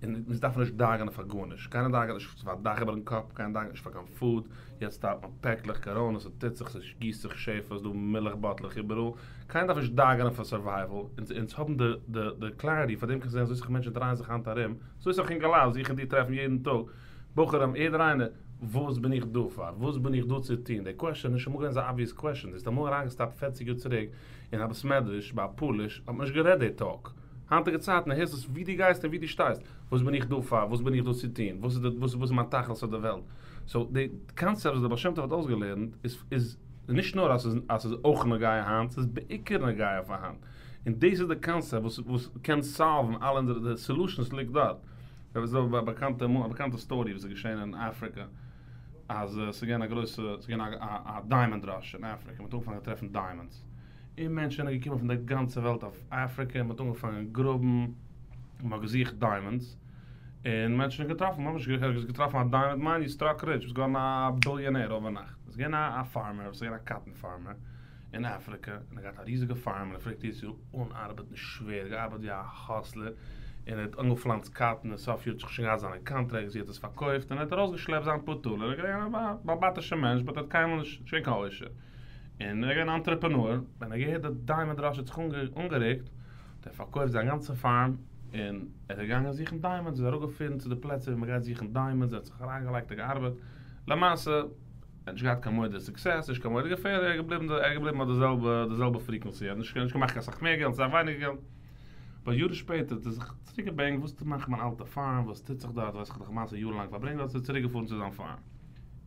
און מיר דארפן נישט דאגה'נען פאר גארנישט, קיינער דאגה'ט נישט פאר א דאך איבערן קאפ, קיינער דאגה'ט נישט פאר קיין פוד, יעצט טיילט מען פעקלעך, קאראנע, ס'טוט זיך, ס'גיסט זיך שפע, ס'דא מילך באטלעך איבעראל, קיינער דארף נישט דאגה'נען פאר סורווייוועל, אונז אונז האבן די די די קלעריטי, פאר דעם קענסטו זען אזוי סאך מענטשן דרייען זיך היינט ארום, אזוי סאך אינגעלייט וואס איך און דו טרעפן יעדן טאג, בחורים, יעדער איינער, וואס בין איך דא פאר? וואס בין איך דא צו טון? די קוועשאן איז נישט אמאל געווען אזא אבוויעס קוועשאן, דו האסט אמאל אריינגעסטאפט פערציג יאר צוריק אין א בית מדרש ביי א פאליש האט מען נישט גערעדט די טאלק, היינטיגע צייטן הערסט עס ווי דו גייסט און ווי דו שטייסט, וואס בין איך דא פאר, וואס בין איך דא צו טון, וואס איז די, וואס איז מיין תכלית אויף די וועלט. סאו די קאנצעפט וואס דער בעל שם טוב האט אויסגעלערנט איז איז נישט נאר אז ס'איז אז ס'איז אויך נוגע היינט, ס'איז בעיקר נוגע פאר היינט. און דאס איז די קאנצעפט וואס וואס קען סאלוון אלע אונזערע, די סעלושענס ליגט דארט. ס'איז דא א באקאנטע א באקאנטע סטארי וואס איז געשען אין אפריקע, אז ס'איז געווען א גרויסע, ס'איז געווען א א דיימאנד ראש אין אפריקע, מ'האט אנגעפאנגען טרעפן דיימאנדס. און מענטשן זענען געקומען פון דער גאנצער וועלט אויף אפריקע און מען האט אנגעפאנגען גראבן און מען האט געזוכט דיימאנדס און מענטשן האבן געטראפן, ממש געטראפן א דיימאנד מיין, יו סטראק ריטש, ביסט געווארן א ביליאנער אווערנאכט. עס איז געווען א פארמער וואס איז געווען א קאטן פארמער אין אפריקע און ער האט געהאט א ריזיגע פארם און ער פלעגט יעדעס יאר אנארבעטן שווער, געארבעט ווי א האסלער און ער האט אנגעפלאנצט קאטן און סוף יאר האט זיך שוין געהאט זיינע קאנטרעקטס ווי ער האט עס פארקויפט און ער האט ארויסגעשלעפט זיין פאר טאלער, ער איז געווען א בעל בתישער מענטש באט ער האט קיינמאל נישט געווען קיין עושר. און ער איז געווען אן אנטרעפענאר, ווען ער האט געהערט די דיימאנד ראש האט זיך אנגערוקט, האט ער פארקויפט זיין גאנצע פארם, און ער איז געגאנגען זוכן דיימאנדס, איז אראפגעפארן צו די פלעצער ווי מען גייט זוכן דיימאנדס, ער האט זיך אריינגעלייגט און געארבעט, למעשה ער האט נישט געהאט קיין מורא'דיגע סוקסעס, נישט קיין מורא'דיגע פעיליער, ער איז געבליבן ער איז געבליבן אויף די זעלבע די זעלבע פריקווענסי, ער האט נישט נישט געמאכט קיין סאך מער געלט, סאך ווייניגער געלט, אבער יארן שפעטער האט ער זיך צוריק געבענקט, וואס טוט מאכן מיין אלטע פארם, וואס טוט זיך דארט, ווייס איך דאך למעשה יארן לאנג פארברענגט דארט, איז ער צוריק געפארן צו זיין פארם.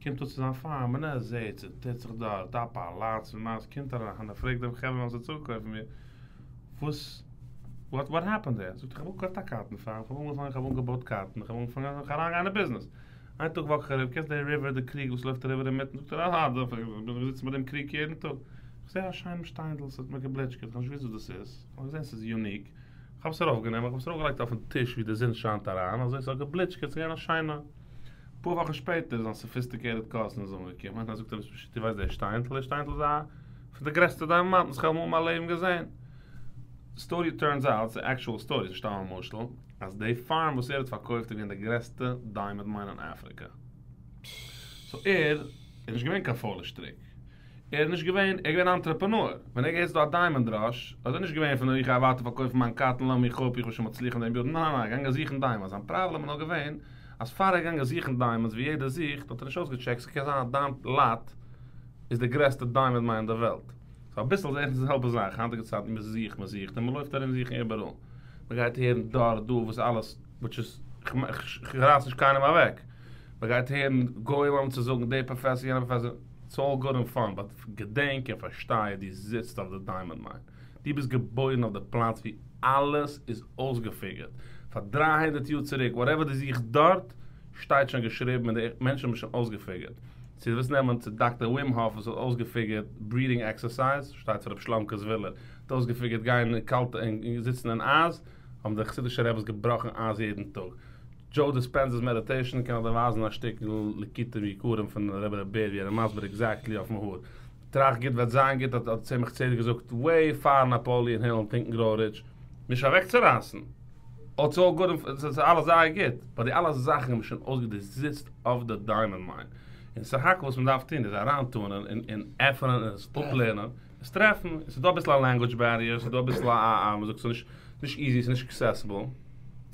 קומט אן צו זיין פארם און ער זעהט ס'טוט זיך דארט א פאלאץ און מאז קומט ער אריין און ער פרעגט דעם חברה וואס האט צוגעקויפט פון מיר וואס וואט וואט העפענד דער? זאגט ער איך האב אפגעקויפט א קאטן פארם איך האב אנגעפאנגען איך האב אנגעבויט קאטן איך האב אנגעפאנגען איך אריינגיין אין ביזנעס איין טאג וואק איך אריבער קענסט די ריווער די קריק וואס לויפט אריבער אינמיטן זאגט ער אהא דא בין איך געזיצן ביי דעם קריק יעדן טאג איך זעה א שיינעם שטיינדל ס'האט מיר געבליטשקעט איך האב נישט געוואוסט וואס דאס איז איך האב געזעהן ס'איז יוניק איך האב עס ארויפגענומען איך האב עס ארויפגעלייגט אויפן טיש ווי די זון שיינט אריין אזוי ס'האט געבליטשקעט ס'איז געווען א שיינע אפאר וואכן שפעטער איז זיין סאפיסטיקעיטעד קאזין איז אנגעקומען, ער זאגט אים דו ווייסט דער שטיינדל? דער שטיינדל איז א פון די גרעסטע דיימאנטן וואס איך האב אמאל אין מיין לעבן געזען. סטארי טורנס אוט, ס'איז עקשועל סטארי, ס'נישט סתם א משל, אז די פארם וואס ער האט פארקויפט איז געווען די גרעסטע דיימאנד מיין אין אפריקע. סאו ער איז נישט געווען קיין פוילע שטריק. ער איז נישט געווען, ער איז געווען א אנטרעפענאר, ווען ער האט געהערט ס'איז דא א דיימאנד ראש, איז ער נישט געווען פון איך גיי ווייטער פארקויפן מיין קאטן לאז מיך אפ איך בין שוין מצליח אין דעם יאר, ניין ניין ער איז געגאנגען זוכן דיימאנדס, זיין פראבלעם איז נאר געווען אז פאר ער איז געגאנגען זוכן דיימאנדס ווי יעדער זוכט האט ער נישט אויסגעטשעקט ס'קען זיין אז דיין לאט איז די גרעסטע דיימאנד מיין אין די וועלט. סאו אביסל איז עכט די זעלבע זאך, היינטיגע צייטן מען זוכט מען זוכט און מען לויפט ארום זוכן איבעראל, מען גייט הערן דארט דא וואס אלעס, וויטש איז, כ'רייס נישט קיינעם אוועק, מען גייט הערן גוים האבן צו זאגן, די פראפעסער יענע פראפעסער, איטס אלל גוד ענד פאן, באט געדענק און פארשטיי דו זיצט אויף די דיימאנד מיין, דו ביסט געבוירן אויף די פלאץ ווי אלעס איז אויסגעפיגערט, פאר דרײַ הונדערט יאר צוריק, וואטעווער דו זוכסט דארט, שטייט שוין געשריבן און די מענטשן האבן שוין אויסגעפיגערט. צו דו ווילסט נעמען צו דאקטער ווים האף וואס האט אויסגעפיגערט ברידינג עקסערסייז, שטייט פון רבי שלומ'קע זוויהלער, האט אויסגעפיגערט גיין אין קאלטע און זיצן אין אייז, האבן די חסידישע רעבעס געבראכן אייז יעדן טאג. דזשאו דיספענזע'ס מעדיטעישאן קען איך דיר ווייזן א שטיקל ליקוטים יקרים פון רבי ר' בער ווי ער איז מסביר עקזעקטלי אויפן האר. טראכט גוט וועט זיין גוט האט האט צמח צדק געזאגט וועי פאר נאפאליען היל און טינק ענד גראו ריטש. נישט אוועקצורייסן. איטס אלל גוד און ס'איז אלעס זייער גוט, באט די אלע זאכן האבן שוין אויסגע דו זיצט אויף די דיימאנד מיין. און סך הכל וואס מ'דארף טון איז אריינטאנען און און עפענען און עס אפלערנען, עס טרעפן, עס איז דא אביסל א לענגוויטש בעריער, עס איז דא אביסל א א מ'זאגט ס'איז נישט נישט איזי, ס'איז נישט עקסעסיבל.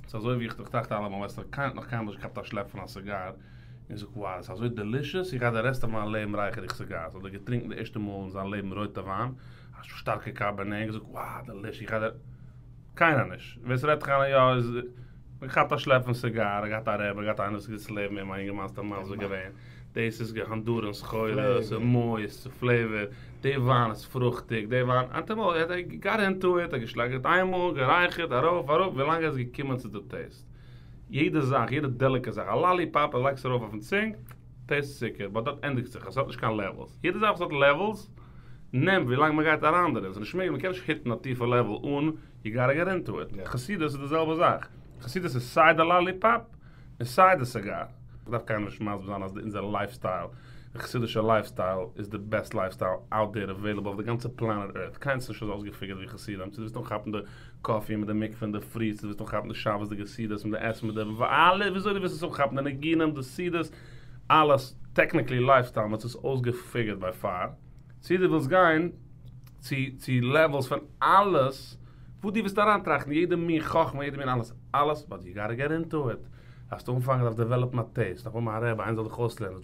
ס'איז אזוי ווי איך טראכט אלעמאל, ווייסטו, קיינער האט נאך קיינמאל נישט געכאפט א שלעפ פון א סיגאר און זאגט wow ס'איז אזוי דעלישעס, איך גיי די רעסט אוו מיין לעבן רייכער איך סיגארס, אדער געטרינקן די ערשטע מאל אין זיין לעבן רויטע וויין, א שטארקע קאבערנעי, און געזאגט wow דעלישעס, איך גיי די. קיינער נישט. ווער ס'רעדט זיך איין יא איז געכאפט א שלעפ פון סיגאר, ער געהאט א רבי, ער געהאט איינער וואס איז געזיצן לעבן אים א אינגערמאן האט אים מסביר געווען, דאס איז האנדוראן סחורה, ס'איז מויסט, ס'איז פלעיווער, די וויין איז פרוכטיג, די וויין, אנטעמאל ער האט גאט אינטו איט, ער האט געשלעגערט איינמאל, גערייכערט, ארויף אראפ, ווילאנג ער איז געקומען צו די טעיסט. יעדע זאך, יעדע דעליקעט זאך, א לאלי פאפ, ער לייגט עס ארויף אויפן צונג, טעיסט צוקער, באט דארט ענדיגט זיך עס, עס האט נישט קיין לעוועלס. יעדע זאך וואס האט לעוועלס, נעמט ווי לאנג מען גייט אריין דערין, ס'איז נישט מעגליך, מען קען נישט היטן א טיפע לעוועל אן יו גאטע געט אינטו איט. חסידות איז די זעלבע זאך, חסידות איז סיי די לאלי פאפ און סיי די סיגאר. כ'דארף קיינעם נישט מסביר זיין אז אונזער לייף סטייל, די חסידישע לייף סטייל איז די בעסט לייף סטייל אוט דער עוועילעבל אויף די גאנצע פלענעט ערט, קיינס איז נישט אזוי אויסגעפיגערט ווי חסידים, צו דו ווילסט אנכאפן די קאפי מיט די מקווה אינדערפרי, צו דו ווילסט אנכאפן די שבת'דיגע סעודות מיט די עסן מיט די אלע, וויאזוי דו ווילסט עס אנכאפן, די ניגונים, די סעודות, אלעס, טעקניקלי לייף סטייל, מ'האט עס אויסגעפיגערט ביי פאר, צו דו ווילסט גיין צו צו לעוועלס פון אלעס, וואס דו ווילסט אריינטראכטן, יעדע מין חכמה, יעדע מין אלעס, אלעס, באט יו גאטע געט אינטו איט, דארפסט אנפאנגען, דארפסט דעוועלאפן א טעיסט, דארף האבן א רבי, איינער זאל דיך אויסלערנען,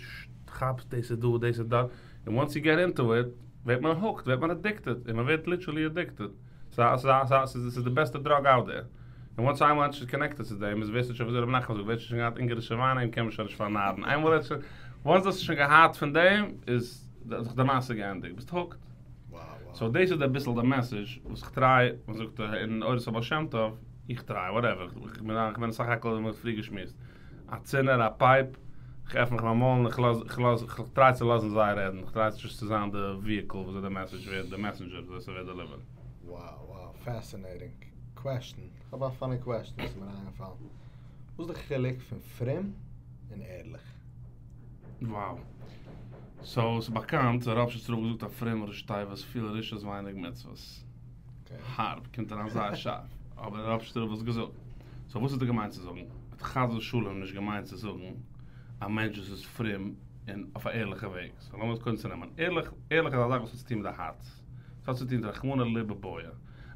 כאפסט, דאס איז דא, דאס איז דארט, און וואנס יו געט אינטו איט, ווערט מען הוקד, ווערט מען אדיקטעד, און מען ווערט ליטערלי אדיקטעד. ס'איז די בעסטע דראג אוט דער. און וואנס איין מענטש איז קאנעקטעד צו דעם, איז ווערסטו שוין וויאזוי רבי נחמן זאגט, ווער ס'האט שוין געהאט אונגארישע וויין אים קען מען שוין נישט פארנארן. איינמאל ער האט שוין, וואנס דו האסט שוין געהאט פון דעם, איז זיך די מעשה געענדיגט, ביסט הוקד. סאו דאס איז אביסל די מעסעדזש וואס איך טריי, מען זאגט אין אורות הבעל שם טוב, איך טריי, וואטעווער, איך בין סך הכל ווי מען האט פריער געשמועסט, א צינור, א פייפ, איך עפן מיך מיין מויל און איך לאז, איך לאז, איך טריי צו לאזן זיי רעדן, איך טריי נישט צו זיין די וויהיקל וויאזוי די מעסעדזש ווערט, די מעסענדזשער וויאזוי ס'ווערט דעליווערט. Wow wow פעסינעטינג קוועשטען, איך האב א פאני קוועשטען וואס איז מיר איינגעפאלן, וואס איז די חילוק פון פרום און ערליך? Wow. סאו ס'איז באקאנט, דער ראפשיצער רב האט געזאגט אז פרום ראשי תיבות פיל רשעות ווייניג מצוות. הארב, קומט אריין זייער שארף, אבער דער ראפשיצער רב האט עס געזאגט. סאו וואס האט ער געמיינט צו זאגן? ער האט חס ושלום נישט געמיינט צו זאגן א מענטש וואס איז פרום און אויף א ערליכע וועג. סאו לאמיר עס קודם צונעמען. ערליך, ערליך איז א זאך וואס האט צוטון מיט די הארץ. ס'האט צוטון מיט רחמנא ליבא בעי.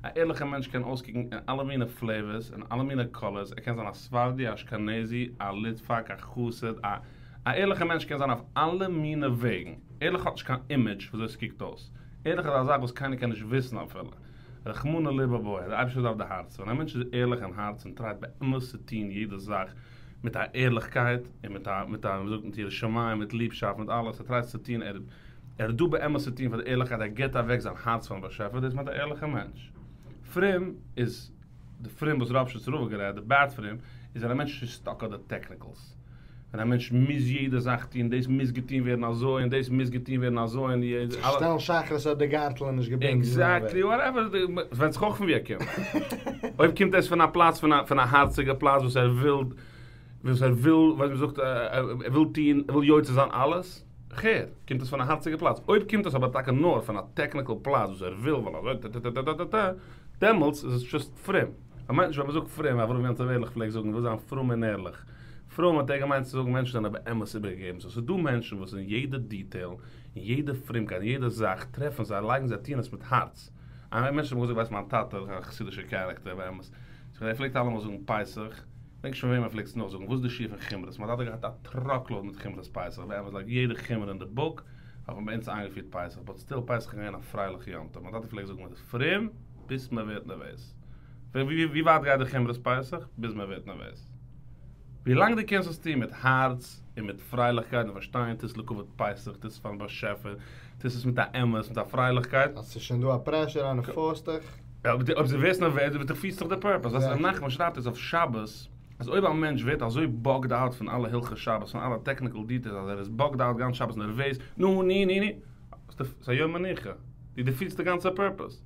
א ערליכע מענטש קען אויסקוקן אין אלע מיני פלעיווארס, אין אלע מיני קאלערס, ער קען זיין א ספרדי, א אשכנזי, א ליטוואק, א חסיד, א. א ערליכע מענטש קען זיין אויף אלע מיני וועגן. ערליך האט נישט קיין אימעדזש וויאזוי עס קוקט אויס. ערליך איז א זאך וואס קיינער קען נישט וויסן אפילו. רחמנא ליבא בעי, דער אייבערשטער דארף די הארץ. ווען א מענטש איז ערליך אין הארץ און טרייט באמת צו טון יעדע זאך מיט א ערליכקייט און מיט א מיט א ווי זאגט מיט יראת שמים מיט ליבשאפט מיט אלעס ער טרייט צו טון ער ער איז דא באמת צו טון פאר די ערליכקייט ער גיבט אוועק זיין הארץ פארן באשעפער דאס מיינט א ערליכע מענטש. פרום איז די פרום וואס ראפשיצער רב האט גערעדט, די בעד פרום, איז ווען א מענטש איז סטאק אויף די טעקניקעלס. ווען א מענטש מוז יעדע זאך טון, דאס מוז געטון ווערן אזוי און דאס מוז געטון ווערן אזוי און די אלע. שטעלן שחרית אויב די גארטל איז נישט געבינדן. עקזעקטלי, וואטעווער, ס'ווענדט זיך אויך פון ווי ער קומט. אויב קומט עס פון א פלאץ פון א פון א הארציגע פלאץ וואס ער וויל, וואס ער וויל, ווי מ'זאגט, ער וויל טון, ער וויל יוצא זיין אלעס, כ'הער, קומט עס פון א הארציגע פלאץ. אויב קומט עס אבער טאקע נאר פון א טעקניקל פלאץ וואס ער וויל ווייל אזוי טעטעטעטעטעטע, דעמאלטס איז עס דזשאסט פרום. מיינט נישט ווען מ'זאגט פרום, אברהם יום טוב ערליך פלעגט זאגן וויל זיין פרום און ערליך. פרום האט ער געמיינט צו זאגן מענטשן זענען באמת איבערגעגעבן. סאו ס'איז דא מענטשן וואס אין יעדע דיטעיל, אין יעדע פרומקייט, אין יעדע זאך טרעפן זיי, לייגן זיי, טוען עס מיט הארץ. א מענטש האט אמאל געזאגט ווייסט מיין טאטע איז א חסידישער קערעקטער באמת. ער פלעגט אלעמאל זאגן פסח, כ'דענק נישט פון וועם ער פלעגט עס נאכזאגן, וואס איז די שיעור פון חומרות? מיין טאטע האט געהאט א טראק לאוד מיט חומרות פסח, באמת לייק יעדע חומרא אין די בוק. האט מען ביי אונז איינגעפירט פסח, באט סטיל פסח איז געווען א פרייליכע יום טוב, מיין טאטע פלעגט זאגן מען איז פרום ביז מען ווערט נערוועז. ווי ווייט גייט די חומרות פסח? ביז מען ווערט נערוועז. ווי לאנג דו קענסט עס טון מיט הארץ און מיט פרייליכקייט און פארשטיין טוסט לכבוד פסח, טוסט פארן באשעפער, טוסט עס מיט א אמת, מיט א פרייליכקייט. אז ס'איז שוין דא א פרעשור און פארסט דיך. אויב דו ווערסט נערוועז דו דיפיעטסט דאך די פורפעס. וואס ר' נחמן שרייבט איז אויף שבת, אז אויב א מענטש ווערט אזוי באגד אוט פון אלע הלכות שבת, פון אלע טעקניקל דיטעילס אז ער איז באגד אוט גאנץ שבת נערוועז, נו ני ני ני, ס'איז א יום מנוחה. דו דיפיעטסט די גאנצע פורפעס.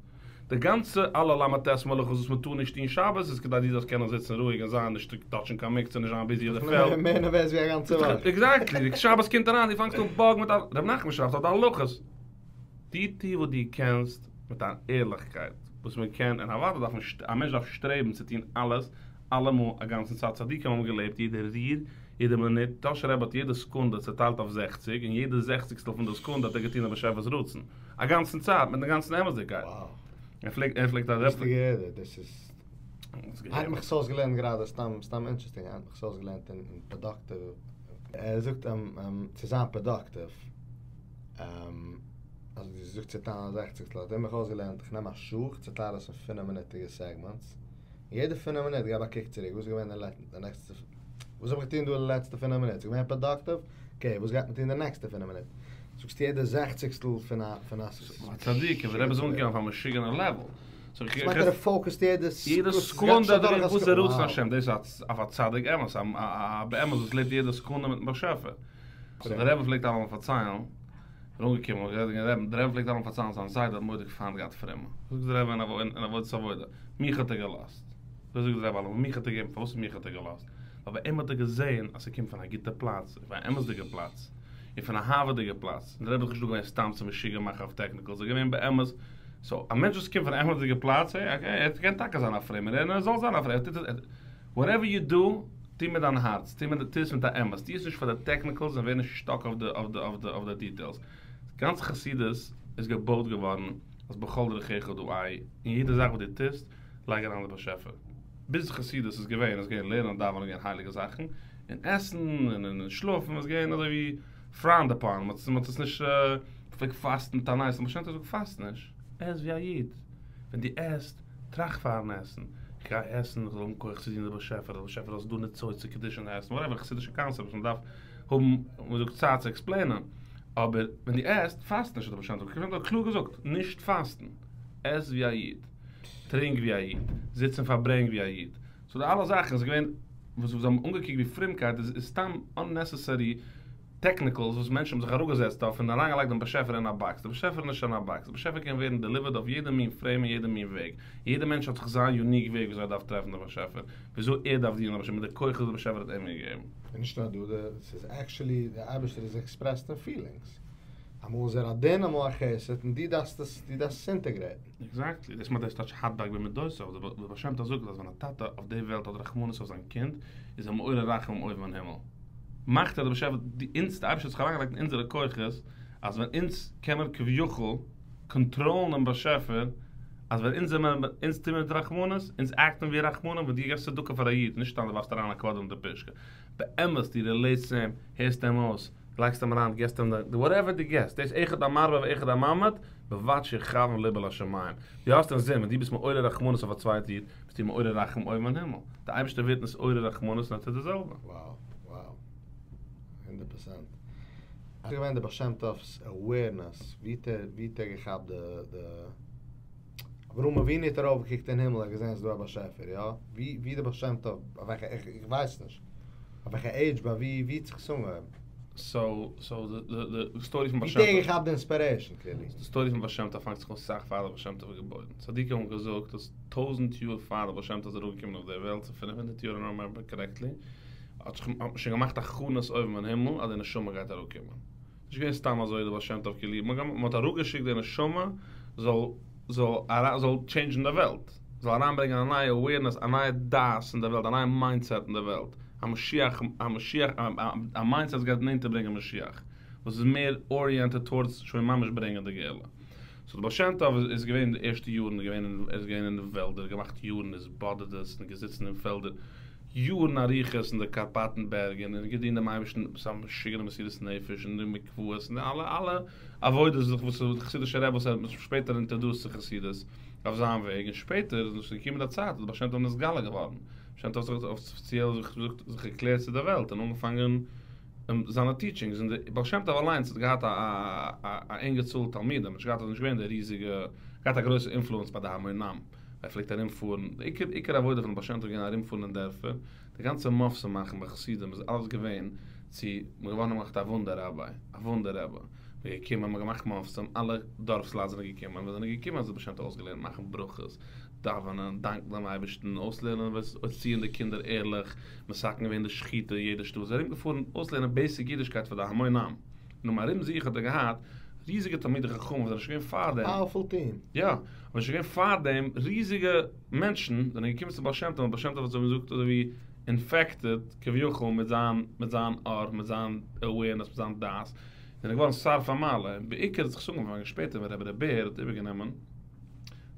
די גאנצע אלע ל"ט מלאכות וואס מען טאר נישט טון שבת איז כדי דו זאלסט קענען זיצן רואיג און זיין נישט טאטשן קיין מוקצה נישט זיין ביזי אויף די פעלד. מער נערוועז ווי א גאנצע וואך. עקזעקטלי, שבת קומט אריין דו פאנגסט אן באגן מיט א, ר' נחמן שרייבט אויף די הלכות, דו טו וואס דו קענסט מיט אן ערליכקייט וואס מען קען, און אוודאי דארף מען, א מענטש דארף שטרעבן צו טון אלעס אלעמאל א גאנצן צייט, צדיקים האבן געלעבט יעדע ריר, יעדע מינוט, טאהשער רבי האט יעדע סעקונדע צעטיילט אויף זעכציג, און יעדע זעכציגסטל פון די סעקונדע האט ער געטון דעם באשעפער'ס רצון. א גאנצן צייט מיט די גאנצן אמת'דיגקייט. ער פלעגט ער פלעגט א רעפ. געהערט דאס איז איינער האט מיך עס אויסגעלערנט גראדע סתם סתם אינטערעסטינג איינער האט מיך עס אויסגעלערנט אין פראדאקטיוו ער זאגט צו זיין פראדאקטיוו אז דו זאגסט צעטיילן א זעכציגסטל האט ער מיך אויסגעלערנט איך נעם א שעה איך צעטייל עס אין פינף מינוטיגע סעגמענטס און יעדע פינף מינוט געב א קוק צוריק וואס איז געווען די נעקסטע וואס האב איך געטון דא די לעצטע פינף מינוט? ס'איז געווען פראדאקטיוו? אקעי, וואס גייט מען טון די נעקסטע פינף מינוט? זאגסטו יעדע זעכציגסטל פון א פון א. א צדיק, און דער רבי איז אנגעקומען אויף א משוגענע לעוועל. סאו איך מיין ער פאוקעסט יעדע יעדע סעקונדע דערויף וואס איז רצון השם, דאס איז אויף א צדיק אמת, א באמת וואס לעבט יעדע סעקונדע מיטן באשעפער. סאו דער רבי פלעגט אלעמאל פארציילן, כ'בין אנגעקומען און גערעדט מיטן רבי'ן, דער רבי פלעגט אלעמאל פארציילן זיין זיידע האט מורא'דיג פיינט געהאט פרומע. זאגט דער רבי אין עבודת עבודה, מיך האט ער געלאזט. אזוי זאגט דער רבי אלעמאל, מיך האט ער געגעבן, פארוואס מיך האט ער געלאזט? ווייל ביי אים האט ער געזען אז ס'קומט פון א גוטע פלאץ, פון א אמת'דיגע פלאץ, און פון א אהבה'דיגע פלאץ, און דער רבי איז נישט דא געווען סתם צו משוגע מאכן אויף טעקניקעלס, ער איז געווען באמת, סאו א מענטש וואס קומט פון א אמת'דיגע פלאץ, העי, אקעי, ער קען טאקע זיין א פרומער, און ער זאל זיין א פרומער, ער טוט עס, וואטעווער יו דו, טו מיט דיין הארץ, טו מיט, טו עס מיט א אמת, טו עס נישט פאר די טעקניקעלס און ווער נישט סטאק אויף די, אויף די, אויף די, אויף די דיטעילס. גאנץ חסידות איז געבויט געווארן אז בכל דרכיך דעהו, אין יעדע זאך וואס דו טוסט, לייג אריין די באשעפער. ביז חסידות איז געווען, איז געווען לערנען דאווענען געווען הייליגע זאכן, און עסן און און שלאפן איז געווען אזוי ווי פראונד אפאן, מען האט עס נישט, מ'פלעגט פאסטן תענית, בעל שם טוב זאגט פאסט נישט, עס ווי א איד, ווען דו עסט, טראכט פארן עסן, איך גיי עסן איך זאל האבן כח צו דינען די באשעפער, די באשעפער אז ס'דא ניצוצי קדושה אין עסן, וואטעווער חסידישע קאנסעפט וואס מען דארף האבן ווי מ'זאגט צייט צו עקספלעינען, אבער ווען דו עסט, פאסט נישט האט דער בעל שם טוב קלאר געזאגט, נישט פאסטן, עס ווי א איד. טרינק ווי א איד, זיץ און פארברענג ווי א איד, סאו די אלע זאכן איז געווען וואס זיי האבן אנגעקוקט ווי פרומקייט איז איז סתם אננעסעסערי טעקניקעלס וואס מענטשן האבן זיך אראפגעזעצט אויף און אריינגעלייגט דעם באשעפער אין א באקס, דער באשעפער איז נישט אין א באקס, דער באשעפער קען ווערן דעליווערד אויף יעדע מין פרעים און יעדע מין וועג, יעדע מענטש האט זיך זיין יוניק וועג וויאזוי ער דארף טרעפן דעם באשעפער, וויאזוי ער דארף דינען דעם באשעפער מיט די כוחות וואס דער באשעפער האט אים געגעבן. און נישט נאר דא, ס'איז עקשעלי דער אייבערשטער איז עקספרעסד אין פילינגס. אמאל איז ער א דין אמאל א חסד און דו דארפסט עס דו דארפסט עס אינטעגרעיטן. עקזעקטלי, דאס מיינט דאס טייטש הדבק במדותיו, דער בעל שם טוב זאגט אז ווען א טאטע אויף די וועלט האט רחמנות אויף זיין קינד איז ער מעורר רחמים אויבן אין הימל, מאכט ער דער באשעפער די אונז, די אייבערשטער האט זיך אריינגעלייגט אין אונזערע כוחות אז ווען אונז קען מיר כביכול קאנטראלן דעם באשעפער אז ווען אונז זעמער אונז טוהן מיר מיט רחמנות, אונז עקטן ווי רחמנים, ווען דו געבסט צדקה פאר א איד, נישט סתם דו ווארפסט אריין א קוואדער אין די פושקע, באמת דו רילעיטסט צו אים, הערסט אים אויס, לייגסט אים אריין, געסט אים די וואטעווער דו געסט, דאס אחד המרבה ואחד הממעיט, בלבד שיכוון לבו לשמים. דו האסט אינזין, ווען דו ביסט מעורר רחמנות אויף א צווייטע איד, ביסטו מעורר רחמים אויבן אין הימל. דער אייבערשטער ווערט נתעורר רחמנות און ער טוט די זעלבע. Wow, wow. הונדערט פראצענט. וואס איז געווען די בעל שם טוב'ס awareness? ווי האט ער, ווי האט ער געכאפט די, די, אברהם אבינו האט ארויפגעקוקט אין הימל, ער האט געזען ס'איז דא א באשעפער, יא? ווי, ווי די בעל שם טוב, אויף וועלכע, איך, איך ווייס נישט. אויף וועלכע עידזש, ביי ווי, ווי האט זיך עס אנגעהויבן? סאו, סאו די, די, די סטארי פון בעל ווי שם טוב. האט ער געכאפט די אינספירעישן כאילו? די סטארי פון בעל שם טוב פאנגט זיך אן סאך פאר דער בעל שם טוב איז געבוירן. צדיקים האבן געזאגט אז טויזנט יאר פאר דער בעל שם טוב איז אראפגעקומען אויף דער וועלט, צו 500 יאר איי דאנט רימעמבער קארעקטלי, האט זיך, האט מען שוין געמאכט הכנות אויבן אין הימל אז די נשמה גייט אראפקומען. נישט געווען סתם אזוי דער בעל שם טוב כאילו, מען האט אראפגעשיקט די נשמה זאל זאל זאל טשעינדזשן די וועלט, זאל אריינברענגען א נייע אווערנעס, א נייע דעת אין די וועלט, א נייע מיינדסעט אין די וועלט, א משיח, א משיח, א מיינדסעט וואס גייט נענטער ברענגען משיח, וואס איז מער אריענטעד טאורדס שוין ממש ברענגען די גאולה. סאו דער בעל שם טוב איז געווען די ערשטע יארן איז געווען ער איז געווען אין די וועלדער, געמאכט יארן התבודדות און געזיצן אין פעלדער. יארן אריכות אין די קארפאטן בערג און געדינט דעם אייבערשטן מיט א משוגענע מסירות נפש און די מקוואות און די אלע אלע עבודות וואס די חסידישע רבי וואס ער האט שפעטער אינטערדוסט צו חסידות אויף זיין וועג און שפעטער איז עס געקומען די צייט אז דער בעל שם טוב נתגלה געווארן, בעל שם טוב האט זיך אפיציעל זיך געזאגט זיך ערקלערט צו די וועלט און אנגעפאנגען זיינע טיטשינגס און די בעל שם טוב אליינס האט געהאט א א ענגע צאל תלמידים נישט געהאט נישט געווען די ריזיגע געהאט א גרויסע אינפלוענס ביי די המון עם. ער פלעגט ארום פארן, די עיקר עיקר עבודה פון בעל שם טוב איז געווען ארום פארן אין דערפער, די גאנצע מופתים מאכן ביי חסידים איז אלעס געווען צו מ'איז געווארן געמאכט א וואונדער ראביי, א וואונדער רבי, מ'איז געקומען מ'האט געמאכט מופתים, אלע דארפס לייט זענען געקומען, ווען זענען געקומען האט זיי בעל שם טוב אויסגעלערנט מאכן ברכות, דאווענען, דאנקן דעם אייבערשטן, אויסלערנען ערציען די קינדער ערליך, מתקן געווען די שחיטה אין יעדע שטאט, איז ארום געפארן אויסלערנען בעיסיק אידישקייט פאר די המון עם. און ארום זיך האט ער געהאט ריזיגע תלמידי חכמים וואס זענען שוין געווען פאר דעם. פאוערפול טיעם. יא, אבער שוין געווען פאר דעם ריזיגע מענטשן זענען געקומען צום בעל שם טוב און בעל שם טוב האט זיי ווי מ'זאגט אזוי ווי אינפעקטעד כביכול מיט זיין מיט זיין אור מיט זיין אווערנעס מיט זיין דעת זענען געווארן שרפי מעלה און בעיקר האט זיך עס אנגעפאנגען שפעטער ווען רבי ר' בער האט איבערגענומען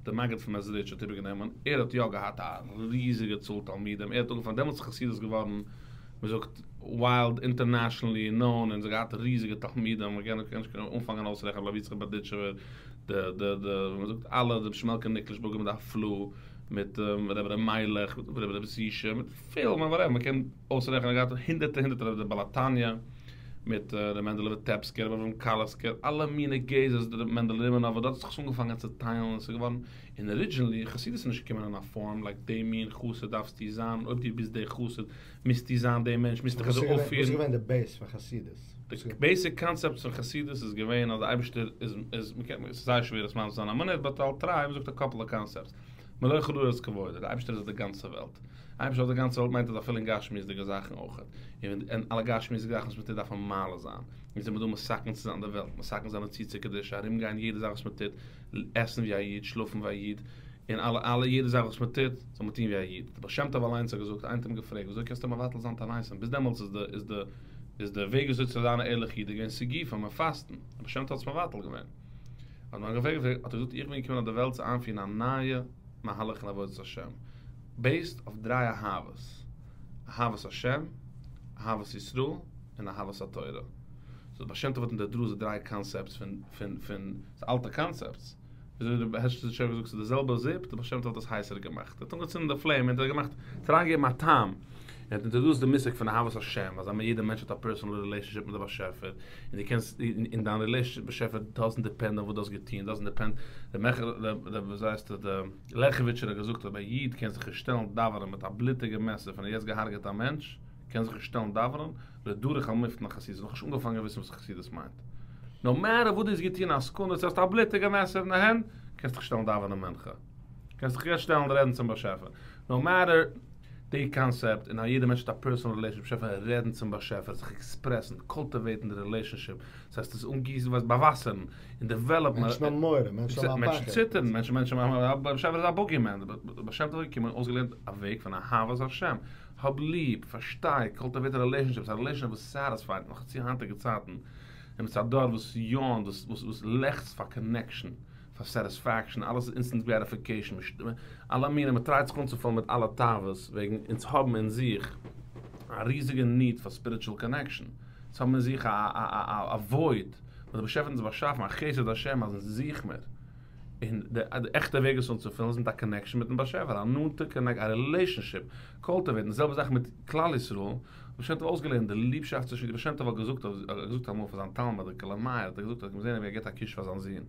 דער מגיד פון מעזריטש האט איבערגענומען, ער האט יא געהאט א ריזיגע צאל תלמידים, ער האט אנגעפאנגען, דעמאלטס איז חסידות געווארן, מען זאגט, ווייד אינטערנעשאנעלי נאון, און ס'האט געהאט ריזיגע תלמידים, מען קען נישט אנפאנגען אויסרעכענען, לוי יצחק בארדיטשובער, די די די, ווי מען זאגט, אלע, רבי שמעלקע ניקלשבורגער מיט די הפלאה, מיט רבי ר' מיילעך, מיט רבי ר' זישע, מיט פיל, וואטעווער, מען קען אויסרעכענען, געהאט הונדערטער הונדערטער, רבי דער בעל התניא. מיט ר' מענדעלע וויטעפסקער, רבי אברהם קאליסקער, אלע מיני גזע'ס, ר' מענדעלע רימינאווער, דארט האט זיך עס אנגעפאנגען צו טיילן און ס'איז געווארן, און ארידזשינעלי, חסידות איז נישט געקומען אין א פארם לייק די מין חסיד דארפסטו זיין, אויב דו ביסט די חסיד מוזטו זיין די מענטש, מוזט דיך אזוי אויפפירן. וואס איז געווען די בעיס פון חסידות? די בעיסיק קאנצעפט פון חסידות איז געווען אז די אייבערשטער איז, איז, מ'קען, ס'איז זייער שווער עס מסביר זיין אין א מינוט, באט איי'ל טריי, מ'זאגט א קאפל אוו קאנצעפטס. מלא כל הארץ כבודו, די אייבערשטער איז אויף די גאנצע וועלט. אייבערשטער אויף די גאנצע וועלט מיינט אז אפילו אין גשמיות'דיגע זאכן אויך. און אין אלע גשמיות'דיגע זאכן וואס מען טוט דארף מען מעלה זיין. אונז זעמיר דא מתקן צו זיין די וועלט, מתקן זיין ניצוצי קדושה, ארום גיין יעדע זאך וואס מען טוט, עסן ווי א איד, שלאפן ווי א איד, און אלע אלע יעדע זאך וואס מען טוט, זאל מען טון ווי א איד. דער בעל שם טוב אליינס האט געזאגט, איינער האט אים געפרעגט, וויאזוי קענסטו מבטל זיין תעניתים? ביז דעמאלטס איז די איז די איז די וועג וויאזוי צו זיין א ערליכע איד איז געווען סיגופים און פאסטן. דער בעל שם טוב האט עס מבטל געווען. האט מען געפרעגט, האט ער געזאגט, איך בין געקומען אויף די וועלט צו איינפירן א נייע מהלך אין עבודת השם, בעיסד אויף דריי אהבות, אהבת השם, אהבת ישראל, און אהבת התורה. סאו דער בעל שם טוב האט אינטערדוסט די דריי קאנסעפטס פון פון פון ס'איז אלטע קאנסעפטס. וויאזוי דער בעש"ט האט געזאגט ס'איז די זעלבע זופ, דער בעל שם טוב האט עס הייסער געמאכט. ער האט אנגעצינדן די פלעים און ער האט געמאכט, האט אריינגעגעבן א טעם. ער האט אינטערדוסט די מושג פון אהבת השם, אז יעדער מענטש האט א פערסאנעל רילעישאנשיפ מיט די באשעפער, און דו קענסט, און דיין רילעישאנשיפ מיט באשעפער דאזענט דיפענד אויף וואס דו האסט געטון, דאזענט דיפענד, דער מעכער, דער ווי הייסט ער, דער לעכעוויטשער האט געזאגט אויב א איד קען זיך נישט שטעלן דאווענען מיט א בלוטיגע מעסער פון ער יעצט געהארגעט א מענטש, קען זיך נישט שטעלן דאווענען, לא דרך על מפתן החסידות, נאכנישט אנגעפאנגען וויסן וואס חסידות מיינט. נאו מעטער וואס דו האסט געטון א סעקונדע צו האסט א בלוטיגע מעסער אין די הענט, קענסט דיך שטעלן דאווענען מנחה. קענסט דיך יעצט שטעלן רעדן צום באשעפער. נאו מעטער די קאנסעפט און אז יעדער מענטש האט א פערסאנעל רילעישאנשיפ מיטן באשעפער, רעדן צום באשעפער, זיך עקספרעסן, קולטיוועיטן די רילעישאנשיפ, דאס הייסט עס אנגיסן, ווייסט, באוואסערן, און דעוועלאפן. מענטשן האבן מורא, מענטשן האבן א פחד. מענטשן ציטערן, מענטשן מענטשן מיינען באשעפער איז א בוגי מען, בעל שם טוב איז געקומען און אויסגעלערנט א וועג פון אהבת השם, האב ליב, פארשטיי, קולטיוועיט א רילעישאנשיפ, ס'איז א רילעישאנשיפ וואס סעטיספייט, נאך צו היינטיגע צייטן, און ס'איז א דור וואס יאונט, וואס וואס לעכצט פאר קאנעקשאן. פאר סעטיספעקשאן, אלעס איז אינסטענט גרעטיפיקעישאן, אלע מיני, מען טרייט זיך אנצופולן מיט אלע תאוות, וועגן אונז האבן אין זיך א ריזיגע ניד פאר ספיריטשועל קאנעקשאן, אונז האבן אין זיך א א א וואויד, וואס דער באשעפער האט אונז באשאפן, א חסד השם אז אונז זוך מיר, און די עכטע וועג עס אנצופולן איז מיט א קאנעקשאן מיטן באשעפער, א נאנטע קאנעקשאן, א רילעישאנשיפ, קולטיוועיטן, די זעלבע זאך מיט כלל ישראל, דער בעל שם טוב האט אויסגעלערנט די ליבשאפט צווישן, דער בעל שם טוב האט געזאגט געזאגט אמאל פאר זיין תלמיד דער קאלאמייער האט ער געזאגט ער האט געזען ווי ער געבט א קוש פאר זיין זון,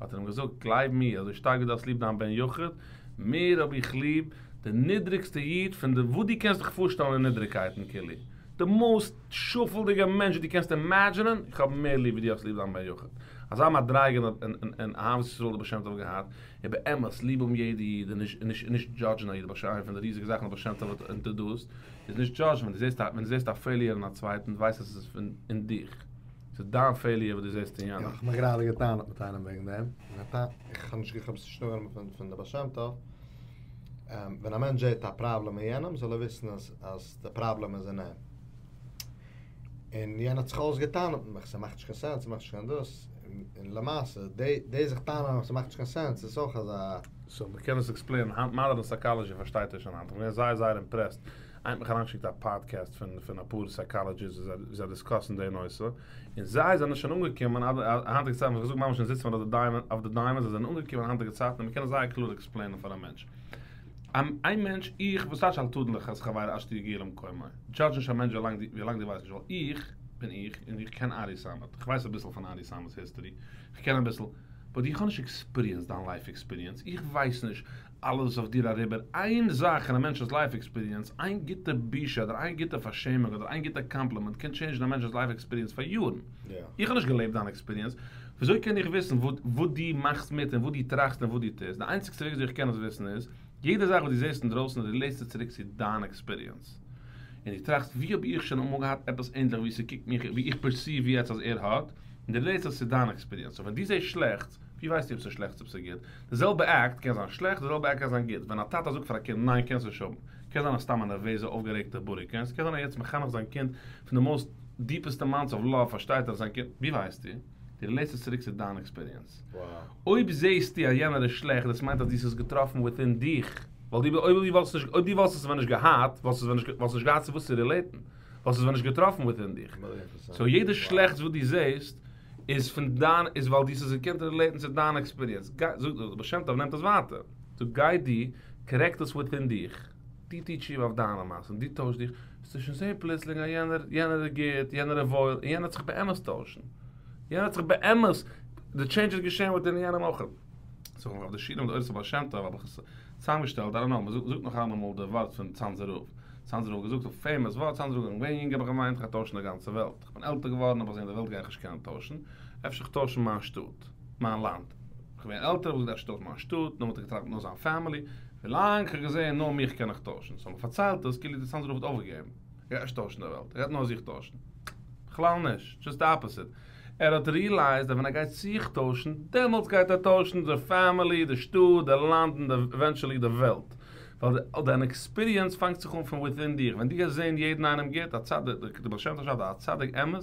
האט ער אים געזאגט, גלייב מיר, אזוי שטארק ווי דו האסט ליב דיין בן יחיד, מער האב איך ליב די נידריגסטע איד פון די וואס דו קענסט דיך פארשטעלן אין נידריגקייטן כאילו, די מאוסט שפל'דיגע מענטש וואס דו קענסט אימעדזשינען, איך האב מער ליב ווי דו האסט ליב דיין בן יחיד. אזא מדריגה אין אהבת ישראל האט דער בעל שם טוב געהאט, און באמת, ליב האבן יעדע איד און נישט נישט נישט דזשאדזשן א איד, למשל איינע פון די ריזיגע זאכן וואס דער בעל שם טוב האט אינטערדוסט, איז נישט דזשאדזשן, ווען דו זעסט א ווען דו זעסט א פעיליער אין א צווייטן, ווייס אז עס איז פון אין דיך. ס'איז דיין פעיליער וואס דו זעסט אין יא, יענעם. איך האב מיך גראדע געטענה'ט מיט איינעם וועגן דעם, און ער טענה'ט, איך האב נישט איך האב עס נישט אנגענומען פון פון די בעל שם טוב, ווען א מענטש זעט א פראבלעם אין יענעם זאל ער וויסן אז אז די פראבלעם איז אין אים. און יענער האט זיך אויסגעטענה'ט מיט מיך, ס'מאכט נישט קיין סענס, ס'מאכט נישט קיין דאס, און למעשה, די די זיך טענה'ן אז ס'מאכט נישט קיין סענס איז אויך אזא. סאו מ'קען עס עקספלעינען, היינט מאדערן סייקאלעזשי פארשטייט עס שוין היינט, איך בין געווען זייער זייער אימפרעסד. איינער האט מיך אריינגעשיקט א פאדקעסט פון פון אפאר סייקאלעדזשיסט ווי זיי דיסקאסן די נושא, און זיי זענען שוין אנגעקומען עד היינטיגע צייטן, וואס איך זאג ממש אונז זיצן אויף די דיימאנד אויף די דיימאנדס, זיי זענען אנגעקומען היינטיגע צייטן און מ'קען עס זייער קלאר עקספלעינען פאר א מענטש. איין מענטש, איך, וואס טייטש אל תדון לכף זכות חברו עד שתגיע למקומו? דזשאדזש נישט א מענטש ווילאנג דו ווייסט נישט, ווייל איך בין איך און איך קען ארי סאמעט, איך ווייס אביסל פון ארי סאמעט'ס היסטארי, איך קען אביסל, באט איך האב נישט עקספיריענסד דיין לייף עקספיריענס, איך ווייס נישט אלעס וואס אויף דיר אריבער, איין זאך אין א מענטש'ס לייף עקספיריענס, איין גוטע בושה אדער איין גוטע פארשעמונג אדער איין גוטע קאמפלימענט קען טשעינדזשן א מענטש'ס לייף עקספיריענס פאר יארן. איך האב נישט געלעבט דיין עקספיריענס, וויאזוי קען איך וויסן וואס דו מאכסט מיט און וואס דו טראכסט און וואס דו טוסט? די איינציגסטע וועג וויאזוי איך קען עס וויסן איז, יעדע זאך וואס דו זעסט אינדרויסן רילעיטסטו צוריק צו דיין עקספיריענס. און דו טראכסט, ווי האב איך שוין אמאל געהאט עפעס ענדליך ווי ס'קוקט מיך, ווי איך פערסיוו יעצט אז ער האט, און דו רילעיטסט עס צו דיין עקספיריענס. סאו ווען דו זעסט שלעכטס, ווי ווייסטו אויב ס'איז שלעכטס אויב ס'איז גוט? די זעלבע אקט קען זיין שלעכט, די זעלבע אקט קען זיין גוט. ווען א טאטע זאגט פאר א קינד ניין קענסט נישט האבן, קען זיין אז סתם א נערוועזע אויפגערעגטע בוריקע, און ס'קען זיין אז יעצט מחנך זיין קינד פון די מאוסט דיפעסט אמאונטס אוו לאוו פארשטייט ער אז זיין קינד, ווי ווייסטו? דו רילעיטסט עס צוריק צו דיין עקספיריענס. אויב זעהסטו אז יענער איז שלעכט דאס מיינט אז דו האסט עס געטראפן וויטין דיך, ווייל דו אויב דו וואלסט נישט אויב דו וואלסט עס ווען נישט געהאט וואלסטו עס ווען נישט וואלסט נישט געהאט צו וואס צו רילעיטן, וואלסט עס ווען נישט געטראפן וויטין דיך. סאו יעדע שלעכטס וואס דו זעהסט איז פון דיין איז ווייל דו האסט עס געקענט רילעיטן צו דיין עקספיריענס. גיי זאגט דער בעל שם טוב נעמט עס ווייטער. זאגט גיי דו קארעקט עס וויטין דיך. דו טו תשובה אויף דיינע מעשים, דו טויש דיך, וועסטו שוין זען פלוצלינג אז יענער, יענער איז גוט, יענער איז וואויל, און יענער וועט זיך באמת טוישן. יענער וועט זיך באמת, די טשעינדזש איז געשען וויטין יענעם אויך. סאו אויף די שיעורים אויף די אורות הבעל שם טוב האב איך עס צוזאמגעשטעלט, איי דאנט נאו, מען זאגט נאך אלעמאל די ווארט פון צאנזער רב. צאנזער רב האט געזאגט א פעימאס ווארט, צאנזער רב ווען איך בין געווען יונג האב איך געמיינט איך גיי טוישן די גאנצע וועלט. איך בין עלטער געווארן האב איך געזען די וועלט גיי איך נישט קענען טוישן, אפשר איך טוישן מיין שטאט, מיין לאנד. איך בין געווען עלטער האב איך געזאגט אפשר טויש מיין שטאט, נאכדעם האט ער געטראכט נאר זיין פעמילי, ווילאנג כ'האב געזען נאר מיך קען איך טוישן, סאו מ'פארציילט עס כאילו די צאנזער רב האט אויפגעגעבן, ער גייט נישט טוישן די וועלט, ער גייט נאר זיך טוישן. בכלל נישט, דזשאסט די אפאזיט. ער האט ריעלייזד אז ווען ער גייט זיך טוישן, דעמאלטס גייט ער טוישן די פעמילי, די שטאט, די לאנד און עווענטשעלי די וועלט. ווייל דיין עקספיריענס פאנגט זיך אן פון וויטין דיך, ווען דו גייסט זען יעדן איינעם גוט, א צדיק, די בעל שם טוב שרייבט אז א צדיק אמת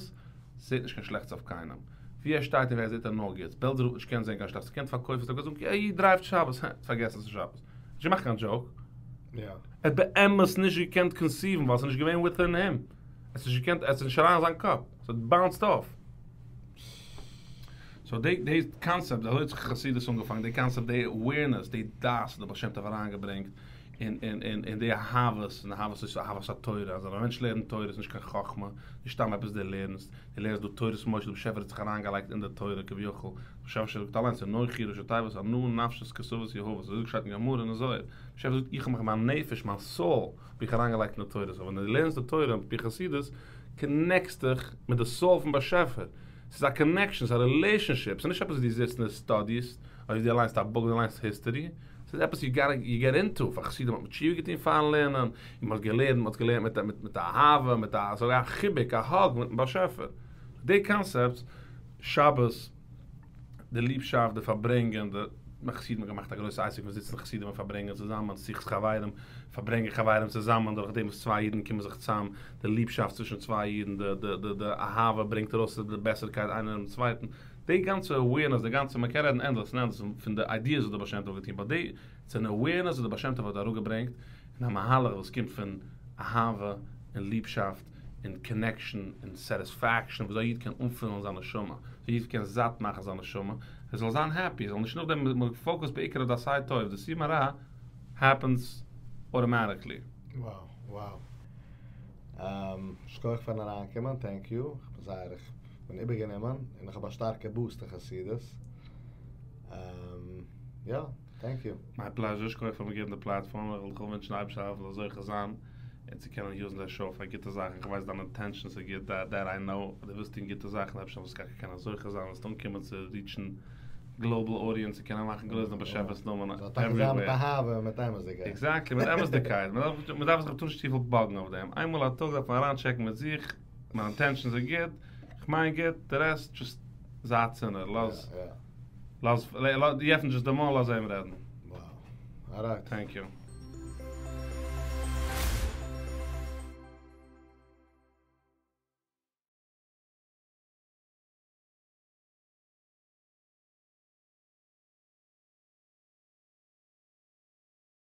זעט נישט קיין שלעכטס אויף קיינעם. ווי ער שטייט און ווי ער זעט ער נאר גוטס. בעלזער רב האט נישט געקענט זען קיין שלעכטס. ער קען פארקויפן ס'האט געזאגט א איד דרייווט שבת, הע, פארגעסן ס'איז שבת. נישט געמאכט קיין דזשאוק. ער האט באמת נישט געקענט קאנסיוון ווייל ס'איז נישט געווען וויטין הים. עס איז נישט געקענט, עס איז נישט אריין אין זיין קאפ. ס'האט באונסד אףף. סאו די די קאנסעפט, אזוי האט זיך חסידות אנגעפאנגען, די קאנסעפט, די אווערנעס, די דעת האט דער בעל שם טוב אריינגעברענגט, און און און און די אהבת, און אהבת איז אהבת התורה, אז ווען א מענטש לערנט תורה איז נישט קיין חכמה, נישט סתם עפעס דו לערנסט, דו לערנסט דא תורת משה, דער באשעפער האט זיך אריינגעלייגט אין די תורה כביכול, דער באשעפער זאגט אליינס אנכי ראשי תיבות אנא נפשי כתבית יהבית, אזוי שטייט אין גמרא אין זוהר, דער באשעפער זאגט איך האב מיך מיין נפש, מיין סאול, האב איך אריינגעלייגט אין די תורה, סאו ווען דו לערנסט די תורה על פי חסידות, קאנעקסט דיך מיט די סאול פון באשעפער, ס'איז א קאנעקשאן, ס'איז א רילעישאנשיפ, ס'איז נישט עפעס וואס דו זיצט און דו סטאדיסט, אדער דו ליינסט א בוק, דו ליינסט היסטארי, ס'איז עפעס יו גאטע יו געט אינטו, פאר חסידים האט מען תשובה געטון פארן לערנען, און מ'האט געלערנט, מ'האט געלערנט מיט מיט אהבה, מיט א אזוי א חיבוק, א האג מיטן באשעפער. די קאנסעפטס, שבת, די ליבשאפט, די פארברענגען, די חסידים האבן געמאכט א גרויסע עסק פון זיצן חסידים און פארברענגען צוזאמען, שיחת חברים, פארברענגען חברים צוזאמען, דורך דעם וואס צוויי אידן קומען זיך צוזאם, די ליבשאפט צווישן צוויי אידן, די די די די אהבה ברענגט ארויס די בעסערקייט איינער אינעם צווייטן, די גאנצע אווערנעס, די גאנצע, מען קען רעדן ענדלעס און ענדלעס פון די איידיעס וואס דער בעל שם טוב האט געטון, באט די, ס'איז אן אווערנעס וואס דער בעל שם טוב האט אראפגעברענגט, און א מהלך וואס קומט פון אהבה און ליבשאפט און קאנעקשאן און סעטיספעקשאן, וויאזוי א איד קען אנפילן זיין נשמה, וויאזוי א איד קען זאט מאכן זיין נשמה, ער זאל זיין העפי, ער זאל נישט נאכדעם, מען פאוקעסט בעיקר אויף די עשה טוב, די סור מרע העפענס אוטאמאטיקלי. Wow wow. שכוח פארן אריינקומען, טענק יו, איך בין זייער איך בין איבערגענומען, און איך האב א שטארקע בוסט אין חסידות, יא, טענק יו. מיי פלעזשער, שכוח פאר מיר געבן די פלאטפארם, איך וויל דיך אנווינטשן אייבערשטער זאל זוכה זיין און צו קענען יוזן די שאו פאר גוטע זאכן, איך ווייס דיין אינטענשאנס איז גוט, דעט איי נאו, אז דו ווילסט טון גוטע זאכן, אייבערשטער זאל טאקע קענען זוכה זיין זאלסט אנקומען צו ריטשן גלאובעל אודיענס און קענען מאכן גרויס דעם באשעפער'ס נאמען עוועריוועיר. זאל טאקע זיין מיט אהבה און מיט אמת'דיגקייט. עקזעקטלי, מיט אמת'דיגקייט. מען דארף זיך נישט צופיל באגן אויף דעם. איינמאל א טאג דארף מען אריינטשעקן מיט זיך, מיין אינטענשאנס איז גוט, איך מיין גוט, די רעסט דזשאסט זיי צנוע, לאז, לאז, עפן דזשאסט די מויל לאז אים רעדן. Wow. אלרייט. טענק יו.